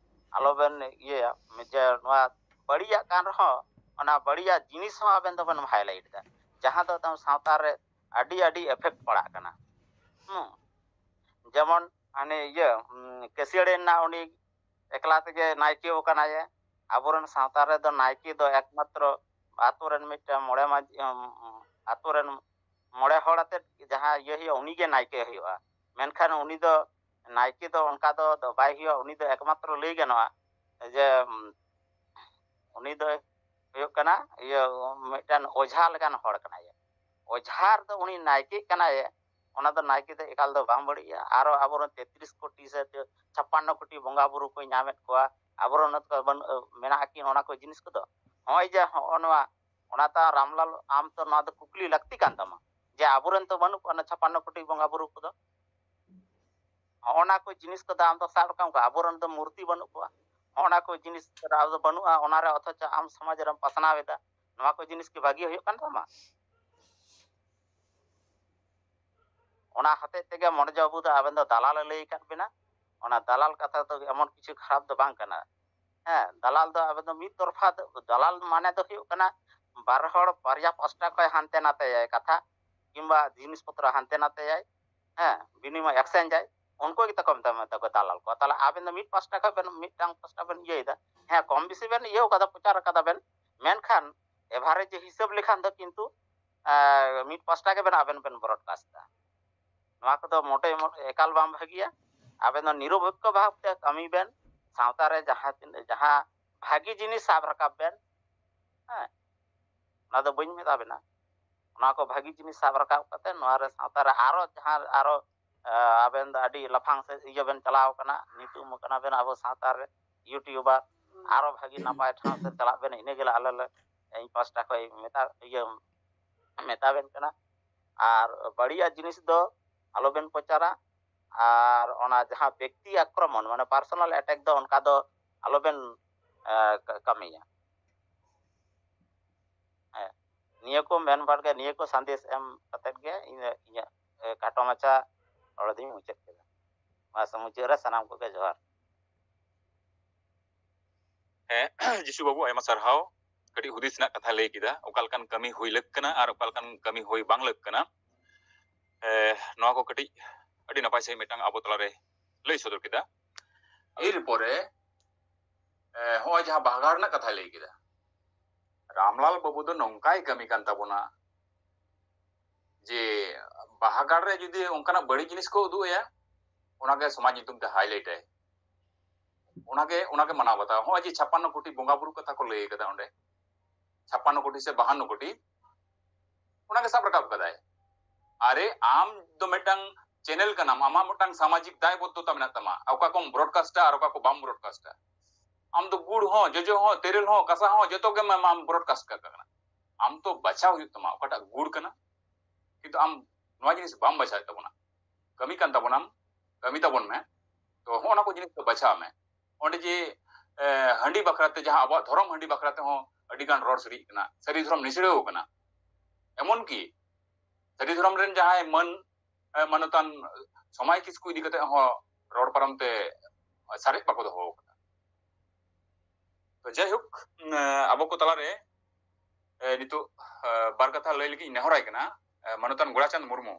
ᱟᱞᱚᱵᱮᱱ ᱤᱭᱟᱹᱭᱟ ᱡᱮ ᱱᱚᱣᱟ ᱵᱟᱹᱲᱤᱡᱟᱜ ᱠᱟᱱ ᱨᱮᱦᱚᱸ ᱚᱱᱟ ᱵᱟᱹᱲᱤᱡᱟᱜ ᱡᱤᱱᱤᱥ ᱦᱚᱸ ᱟᱵᱮᱱ ᱫᱚᱵᱮᱱ ᱦᱟᱭᱞᱟᱭᱤᱴ ᱮᱫᱟ, ᱡᱟᱦᱟᱸ ᱫᱚ ᱮᱠᱫᱚᱢ ᱥᱟᱶᱛᱟ ᱨᱮ ᱟᱹᱰᱤ ᱟᱹᱰᱤ ᱮᱯᱷᱮᱠᱴ ᱯᱟᱲᱟᱜ ᱠᱟᱱᱟ᱾ ᱦᱩᱸ, ᱡᱮᱢᱚᱱ ᱦᱟᱱᱮ ᱤᱭᱟᱹ ᱩᱸ, ᱠᱮᱥᱤᱭᱟᱹᱲᱤ ᱨᱮᱱᱟᱜ ᱩᱱᱤ ᱮᱠᱞᱟ ᱛᱮᱜᱮ ᱱᱟᱭᱠᱮ ᱠᱟᱱᱟᱭᱮ᱾ ᱟᱵᱚᱨᱮᱱ ᱥᱟᱶᱛᱟ ᱨᱮᱫᱚ ᱱᱟᱭᱠᱮ ᱫᱚ ᱮᱠᱢᱟᱛᱨᱚ ᱟᱛᱳ ᱨᱮᱱ ᱢᱤᱫᱴᱟᱝ ᱢᱚᱬᱮ ᱢᱟᱹᱡᱷᱤ ᱩᱸ, ᱩᱸ, ᱟᱛᱳ ᱨᱮᱱ ᱢᱚᱬᱮ ᱦᱚᱲ ᱟᱛᱮᱫ ᱡᱟᱦᱟᱸ ᱤᱭᱟᱹ ᱦᱩᱭᱩᱜᱼᱟ, ᱩᱱᱤᱜᱮ ᱱᱟᱭᱠᱮ ᱦᱩᱭᱩᱜᱼᱟ᱾ ᱢᱮᱱᱠᱷᱟᱱ ᱩᱱᱤ ᱫᱚ ᱱᱟᱭᱠᱮ ᱫᱚ ᱚᱱᱠᱟ ᱫᱚ ᱫᱚ ᱵᱟᱭ ᱦᱩᱭᱩᱜᱼᱟ᱾ ᱩᱱᱤ ᱫᱚ ᱮᱠᱢᱟᱛᱨᱚ ᱞᱟᱹᱭ ᱜᱟᱱᱚᱜᱼᱟ ᱡᱮ ᱩᱸ, ᱩᱱᱤ ᱫᱚᱭ ᱦᱩᱭᱩᱜ ᱠᱟᱱᱟ ᱤᱭᱟᱹ ᱢᱤᱫᱴᱟᱝ ᱚᱡᱷᱟ ᱞᱮᱠᱟᱱ ᱦᱚᱲ ᱠᱟᱱᱟᱭ᱾ ᱚᱡᱷᱟ ᱨᱮᱫᱚ ᱩᱱᱤ ᱱᱟᱭᱠᱮ ᱠᱟᱱᱟᱭ, ᱚᱱᱟ ᱫᱚ ᱱᱟᱭᱠᱮ ᱫᱚ ᱮᱠᱟᱞ ᱫᱚ ᱵᱟᱝ ᱵᱟᱹᱲᱤᱡᱼᱟ᱾ ᱟᱨᱚ ᱟᱵᱚᱨᱮᱱ ᱛᱮᱛᱨᱤᱥ ᱠᱳᱴᱤ ᱥᱮ ᱪᱷᱟᱯᱟᱱᱱᱚ ᱠᱳᱴᱤ ᱵᱚᱸᱜᱟ ᱵᱩᱨᱩ ᱠᱚ ᱧᱟᱢᱮᱫ ᱠᱚᱣᱟ, ᱟᱵᱚᱨᱮᱱ ᱚᱱᱟ ᱠᱚ ᱵᱟᱹᱱᱩᱜ, ᱢᱮᱱᱟᱜᱼᱟ ᱠᱤ ᱚᱱᱟ ᱠᱚ ᱡᱤᱱᱤᱥ ᱠᱚᱫᱚ? ᱱᱚᱜᱼᱚᱭ ᱡᱮ ᱦᱚᱸᱜᱼᱚ ᱱᱚᱣᱟ, ᱚᱱᱟ ᱛᱟ ᱨᱟᱢᱞᱟᱞ ᱟᱢ ᱛᱚ ᱱᱚᱣᱟ ᱫᱚ ᱠᱩᱠᱞᱤ ᱞᱟᱹᱠᱛᱤ ᱠᱟᱱ ᱛᱟᱢᱟ ᱡᱮ ᱟᱵᱚᱨᱮᱱ ᱛᱚ ᱵᱟᱹᱱᱩᱜ ᱠᱚᱣᱟ ᱚᱱᱟ ᱪᱷᱟᱯᱟᱱᱱᱚ ᱠᱳᱴᱤ ᱵᱚᱸᱜᱟ ᱵᱩᱨᱩ ᱠᱚᱫᱚ᱾ ᱦᱚᱸᱜᱼᱚ ᱱᱟ ᱠᱚ ᱡᱤᱱᱤᱥ ᱠᱚᱫᱚ ᱟᱢ ᱫᱚ ᱥᱟᱵ ᱨᱟᱠᱟᱵ ᱠᱚᱣᱟ, ᱟᱵᱚᱨᱮᱱ ᱫᱚ ᱢᱩᱨᱛᱤ ᱵᱟᱹᱱᱩᱜ ᱠᱚᱣᱟ, ᱦᱚᱸᱜᱼᱚ ᱱᱟ ᱠᱚ ᱡᱤᱱᱤᱥ ᱟᱫᱚ ᱵᱟᱹᱱᱩᱜᱼᱟ, ᱚᱱᱟᱨᱮ ᱚᱛᱷᱚᱪᱚ ᱟᱢ ᱥᱚᱢᱟᱡᱽ ᱨᱮᱢ ᱯᱟᱥᱱᱟᱣ ᱮᱫᱟ᱾ ᱱᱚᱣᱟ ᱠᱚ ᱡᱤᱱᱤᱥ ᱠᱤ ᱵᱷᱟᱹᱜᱤ ᱦᱩᱭᱩᱜ ᱠᱟᱱ ᱛᱟᱢᱟ? ᱚᱱᱟ ᱦᱚᱛᱮᱡ ᱛᱮᱜᱮ ᱢᱚᱬᱮ ᱵᱟᱹᱵᱩ ᱫᱚ ᱟᱵᱮᱱ ᱫᱚ ᱫᱟᱞᱟᱞᱮ ᱞᱟᱹᱭ ᱟᱠᱟᱫ ᱵᱮᱱᱟ᱾ ᱚᱱᱟ ᱫᱟᱞᱟᱞ ᱠᱟᱛᱷᱟ ᱫᱚ ᱮᱢᱚᱱ ᱠᱤᱪᱷᱩ ᱠᱷᱟᱨᱟᱯ ᱫᱚ ᱵᱟᱝ ᱠᱟᱱᱟ᱾ ᱦᱮᱸ, ᱫᱟᱞᱟᱞ ᱫᱚ ᱟᱵᱮᱱ ᱫᱚ ᱢᱤᱫ ᱛᱚᱨᱯᱷᱟ ᱫᱚ, ᱫᱟᱞᱟᱞ ᱢᱟᱱᱮ ᱫᱚ ᱦᱩᱭᱩᱜ ᱠᱟᱱᱟ ᱵᱟᱨ ᱦᱚᱲ ᱵᱟᱨᱭᱟ ᱯᱟᱥᱴᱟ ᱠᱷᱚᱱ ᱦᱟᱱᱛᱮ ᱱᱟᱛᱮᱭᱟᱭ ᱠᱟᱛᱷᱟ, ᱠᱤᱝᱵᱟ ᱡᱤᱱᱤᱥ ᱯᱚᱛᱨᱚ ᱦᱟᱱᱛᱮ ᱱᱟᱛᱮᱭᱟᱭ, ᱦᱮᱸ, ᱵᱤᱱᱤᱢᱚᱭ ᱮᱠᱥᱪᱮᱧᱡᱽ ᱟᱭ, ᱩᱱᱠᱩ ᱜᱮᱛᱟ ᱠᱚ ᱢᱮᱛᱟ ᱢᱮᱛᱟ ᱠᱚ ᱫᱟᱞᱟᱞ ᱠᱚ᱾ ᱛᱟᱦᱚᱞᱮ ᱟᱵᱮᱱ ᱫᱚ ᱢᱤᱫ ᱯᱟᱥᱴᱟ ᱠᱷᱚᱱ ᱵᱮᱱ ᱢᱤᱫᱴᱟᱝ ᱯᱟᱥᱴᱟ ᱵᱮᱱ ᱤᱭᱟᱹᱭᱮᱫᱟ, ᱦᱮᱸ, ᱠᱚᱢ ᱵᱮᱥᱤ ᱵᱮᱱ ᱤᱭᱟᱹ ᱠᱟᱫᱟ, ᱯᱨᱚᱪᱟᱨ ᱠᱟᱫᱟ ᱵᱮᱱ, ᱢᱮᱱᱠᱷᱟᱱ ᱮᱵᱷᱟᱨᱮᱡᱽ ᱦᱤᱥᱟᱹᱵ ᱞᱮᱠᱷᱟᱱ ᱫᱚ ᱠᱤᱱᱛᱩ ᱮᱸ, ᱢᱤᱫ ᱯᱟᱥᱴᱟ ᱜᱮᱵᱮᱱ ᱟᱵᱮᱱ ᱵᱮᱱ ᱵᱨᱚᱰᱠᱟᱥᱴ ᱮᱫᱟ᱾ ᱱᱚᱣᱟ ᱠᱚᱫᱚ ᱢᱚᱴᱮ ᱢᱚ-, ᱮᱠᱟᱞ ᱵᱟᱝ ᱵᱷᱟᱹᱜᱤᱭᱟ᱾ ᱟᱵᱮᱱ ᱫᱚ ᱱᱤᱨᱚᱯᱮᱠᱠᱷᱚ ᱵᱷᱟᱵᱽᱛᱮ ᱠᱟᱹᱢᱤ ᱵᱮᱱ, ᱥᱟᱶᱛᱟ ᱨᱮ ᱡᱟᱦᱟᱸ ᱛᱤᱱᱟᱹᱜ, ᱡᱟᱦᱟᱸ ᱵᱷᱟᱹᱜᱤ ᱡᱤᱱᱤᱥ ᱥᱟᱵ ᱨᱟᱠᱟᱵ ᱵᱮᱱ, ᱦᱮᱸ, ᱚᱱᱟ ᱫᱚ ᱵᱟᱹᱧ ᱢᱮᱛᱟ ᱵᱮᱱᱟ᱾ ᱚᱱᱟ ᱠᱚ ᱵᱷᱟᱹᱜᱤ ᱡᱤᱱᱤᱥ ᱥᱟᱵ ᱨᱟᱠᱟᱵ ᱠᱟᱛᱮ ᱱᱚᱣᱟ ᱨᱮ ᱥᱟᱶᱛᱟ ᱨᱮ ᱟᱨᱚ ᱡᱟᱦᱟᱸ ᱟᱨᱚ ᱟᱵᱮᱱ ᱫᱚ ᱟᱹᱰᱤ ᱞᱟᱯᱷᱟᱝ ᱥᱮᱫ ᱤᱭᱟᱹ ᱵᱮᱱ ᱪᱟᱞᱟᱣ ᱠᱟᱱᱟ, ᱧᱩᱛᱩᱢ ᱠᱟᱱᱟ ᱵᱮᱱ ᱟᱵᱚ ᱥᱟᱶᱛᱟ ᱨᱮ ᱤᱭᱩᱴᱤᱭᱩᱵᱟᱨ, ᱟᱨᱚ ᱵᱷᱟᱹᱜᱤ ᱱᱟᱯᱟᱭ ᱴᱷᱟᱶ ᱥᱮᱫ ᱪᱟᱞᱟᱜ ᱵᱮᱱ, ᱤᱱᱟᱹ ᱜᱮ ᱟᱞᱮ ᱞᱮ, ᱤᱧ ᱯᱟᱥᱴᱟ ᱠᱷᱚᱱ ᱢᱮᱛᱟ ᱤᱭᱟᱹ ᱢᱮᱛᱟ ᱵᱮᱱ ᱠᱟᱱᱟ᱾ ᱟᱨ ᱵᱟᱹᱲᱤᱡᱟᱜ ᱡᱤᱱᱤᱥ ᱫᱚ ᱟᱞᱚ ᱵᱮᱱ ᱯᱨᱚᱪᱟᱨᱟ, ᱟᱨ ᱚᱱᱟ ᱡᱟᱦᱟᱸ ᱵᱮᱠᱛᱤ ᱟᱠᱨᱚᱢᱚᱱ ᱢᱟᱱᱮ ᱯᱟᱨᱥᱚᱱᱟᱞ ᱮᱴᱮᱠ ᱫᱚ ᱚᱱᱠᱟ ᱫᱚ ᱟᱞᱚ ᱵᱮᱱ ᱠᱟᱹᱢᱤᱭᱟ᱾ ᱦᱮᱸ, ᱱᱤᱭᱟᱹ ᱠᱚ ᱢᱮᱱ ᱵᱟᱲ ᱜᱮ, ᱱᱤᱭᱟᱹ ᱠᱚ ᱥᱟᱸᱫᱮᱥ ᱮᱢ ᱠᱟᱛᱮᱫ ᱜᱮ ᱤᱧ ᱤᱧᱟᱹᱜ ᱠᱷᱟᱴᱚ ᱢᱟᱪᱷᱟ ᱨᱚᱲ ᱫᱩᱧ ᱢᱩᱪᱟᱹᱫ ᱠᱮᱫᱟ᱾ ᱢᱟᱥᱮ ᱢᱩᱪᱟᱹᱫ ᱨᱮ ᱥᱟᱱᱟᱢ ᱠᱚᱜᱮ ᱡᱚᱦᱟᱨ᱾ ᱦᱮᱸ, ᱡᱤᱥᱩ ᱵᱟᱹᱵᱩ, ᱟᱭᱢᱟ ᱥᱟᱨᱦᱟᱣ᱾ ᱠᱟᱹᱴᱤᱡ ᱦᱩᱫᱤᱥ ᱨᱮᱱᱟᱜ ᱠᱟᱛᱷᱟ ᱞᱟᱹᱭ ᱠᱮᱫᱟ, ᱚᱠᱟ ᱞᱮᱠᱟᱱ ᱠᱟᱹᱢᱤ ᱦᱩᱭ ᱞᱟᱹᱠ ᱠᱟᱱᱟ ᱟᱨ ᱚᱠᱟ ᱞᱮᱠᱟᱱ ᱠᱟᱹᱢᱤ ᱦᱩᱭ ᱵᱟᱝ ᱞᱟᱹᱠ ᱠᱟᱱᱟ᱾ ᱮ, ᱱᱚᱣᱟ ᱠᱚ ᱠᱟᱹᱴᱤᱡ ᱟᱹᱰᱤ ᱱᱟᱯᱟᱭ ᱥᱟᱺᱦᱤᱡ ᱢᱤᱫᱴᱟᱝ ᱟᱵᱚ ᱛᱟᱞᱟᱨᱮ ᱞᱟᱹᱭ ᱥᱚᱫᱚᱨ ᱠᱮᱫᱟ᱾ ᱮᱨᱯᱚᱨᱮ, ᱮ, ᱦᱚᱸᱜᱼᱚᱭ ᱡᱟᱦᱟᱸ ᱵᱟᱦᱟᱜᱟᱲ ᱨᱮᱱᱟᱜ ᱠᱟᱛᱷᱟᱭ ᱞᱟᱹᱭ ᱠᱮᱫᱟ, ᱨᱟᱢᱞᱟᱞ ᱵᱟᱹᱵᱩ ᱫᱚ ᱱᱚᱝᱠᱟᱭ ᱠᱟᱹᱢᱤ ᱠᱟᱱ ᱛᱟᱵᱚᱱᱟ ᱡᱮ ᱵᱟᱦᱟᱜᱟᱲ ᱨᱮ ᱡᱩᱫᱤ ᱚᱱᱠᱟᱱᱟᱜ ᱵᱟᱹᱲᱤᱡ ᱡᱤᱱᱤᱥ ᱠᱚ ᱩᱫᱩᱜ ᱟᱭᱟ, ᱚᱱᱟᱜᱮ ᱥᱚᱢᱟᱡᱽ ᱧᱩᱛᱩᱢ ᱛᱮ ᱦᱟᱭᱞᱟᱭᱤᱴ ᱟᱭ᱾ ᱚᱱᱟᱜᱮ, ᱚᱱᱟᱜᱮ ᱢᱟᱱᱟᱣ ᱵᱟᱛᱟᱣ᱾ ᱦᱚᱸᱜᱼᱚᱭ ᱡᱮ ᱪᱷᱟᱯᱟᱱᱱᱚ ᱠᱳᱴᱤ ᱵᱚᱸᱜᱟ ᱵᱩᱨᱩ ᱠᱟᱛᱷᱟ ᱠᱚ ᱞᱟᱹᱭ ᱠᱟᱫᱟ ᱚᱸᱰᱮ, ᱪᱷᱟᱯᱟᱱᱱᱚ ᱠᱳᱴᱤ ᱥᱮ ᱵᱟᱦᱟᱱᱱᱚ ᱠᱳᱴᱤ, ᱚᱱᱟᱜᱮ ᱥᱟᱵ ᱨᱟᱠᱟᱵ ᱠᱟᱫᱟᱭ᱾ ᱟᱨᱮ, ᱟᱢ ᱫᱚ ᱢᱤᱫᱴᱟᱝ ᱪᱮᱱᱮᱞ ᱠᱟᱱᱟᱢ, ᱟᱢᱟᱜ ᱢᱤᱫᱴᱟᱝ ᱥᱟᱢᱟᱡᱤᱠ ᱫᱟᱭᱵᱚᱫᱽᱫᱷᱚᱛᱟ ᱢᱮᱱᱟᱜ ᱛᱟᱢᱟ, ᱚᱠᱟ ᱠᱚᱢ ᱵᱨᱚᱰᱠᱟᱥᱴᱟ ᱟᱨ ᱚᱠᱟ ᱠᱚ ᱵᱟᱢ ᱵᱨᱚᱰᱠᱟᱥᱴᱟ᱾ ᱟᱢ ᱫᱚ ᱜᱩᱲ ᱦᱚᱸ, ᱡᱚᱡᱚ ᱦᱚᱸ, ᱛᱮᱨᱮᱞ ᱦᱚᱸ, ᱠᱟᱥᱟ ᱦᱚᱸ, ᱡᱚᱛᱚ ᱜᱮᱢ ᱟᱢ ᱵᱨᱚᱰᱠᱟᱥᱴ ᱠᱟᱜ ᱠᱟᱱᱟ᱾ ᱟᱢ ᱛᱚ ᱵᱟᱪᱷᱟᱣ ᱦᱩᱭᱩᱜ ᱛᱟᱢᱟ ᱚᱠᱟᱴᱟᱜ ᱜᱩᱲ ᱠᱟᱱᱟ, ᱠᱤᱱᱛᱩ ᱟᱢ ᱱᱚᱣᱟ ᱡᱤᱱᱤᱥ ᱵᱟᱢ ᱵᱟᱪᱷᱟᱣᱮᱫ ᱛᱟᱵᱚᱱᱟ, ᱠᱟᱹᱢᱤ ᱠᱟᱱ ᱛᱟᱵᱚᱱᱟᱢ, ᱠᱟᱹᱢᱤ ᱛᱟᱵᱚᱱ ᱢᱮ᱾ ᱛᱚ ᱦᱚᱸᱜᱼᱚ ᱱᱟ ᱠᱚ ᱡᱤᱱᱤᱥ ᱫᱚ ᱵᱟᱪᱷᱟᱣ ᱢᱮ᱾ ᱚᱸᱰᱮ ᱡᱮ ᱮ, ᱦᱟᱺᱰᱤ ᱵᱟᱠᱷᱨᱟ ᱛᱮ, ᱡᱟᱦᱟᱸ ᱟᱵᱚᱣᱟᱜ ᱫᱷᱚᱨᱚᱢ ᱦᱟᱺᱰᱤ ᱵᱟᱠᱷᱨᱟ ᱛᱮᱦᱚᱸ ᱟᱹᱰᱤ ᱜᱟᱱ ᱨᱚᱲ ᱥᱟᱹᱨᱤᱜ ᱠᱟᱱᱟ, ᱥᱟᱹᱨᱤ ᱫᱷᱚᱨᱚᱢ ᱱᱤᱥᱲᱟᱹᱣ ᱠᱟᱱᱟ᱾ ᱮᱢᱚᱱ ᱠᱤ ᱥᱟᱹᱨᱤ ᱫᱷᱚᱨᱚᱢ ᱨᱮᱱ ᱡᱟᱦᱟᱸᱭ ᱢᱟᱹᱱ, ᱮ, ᱢᱟᱱᱚᱛᱟᱱ ᱥᱚᱢᱟᱭ ᱠᱤᱥᱠᱩ ᱤᱫᱤ ᱠᱟᱛᱮ ᱦᱚᱸ ᱨᱚᱲ ᱯᱟᱨᱚᱢ ᱛᱮ ᱥᱟᱨᱮᱡ ᱵᱟᱠᱚ ᱫᱚᱦᱚ ᱠᱟᱫᱟ᱾ ᱛᱚ ᱡᱟᱭᱦᱳᱠ, ᱮ, ᱟᱵᱚ ᱠᱚ ᱛᱟᱞᱟᱨᱮ, ᱮ, ᱱᱤᱛᱚᱜ, ᱮ, ᱵᱟᱨ ᱠᱟᱛᱷᱟ ᱞᱟᱹᱭ ᱞᱟᱹᱜᱤᱫ ᱤᱧ ᱱᱮᱦᱚᱨᱟᱭ ᱠᱟᱱᱟ, ᱮ, ᱢᱟᱱᱚᱛᱟᱱ ᱜᱳᱲᱟᱪᱟᱸᱫᱽ ᱢᱩᱨᱢᱩ᱾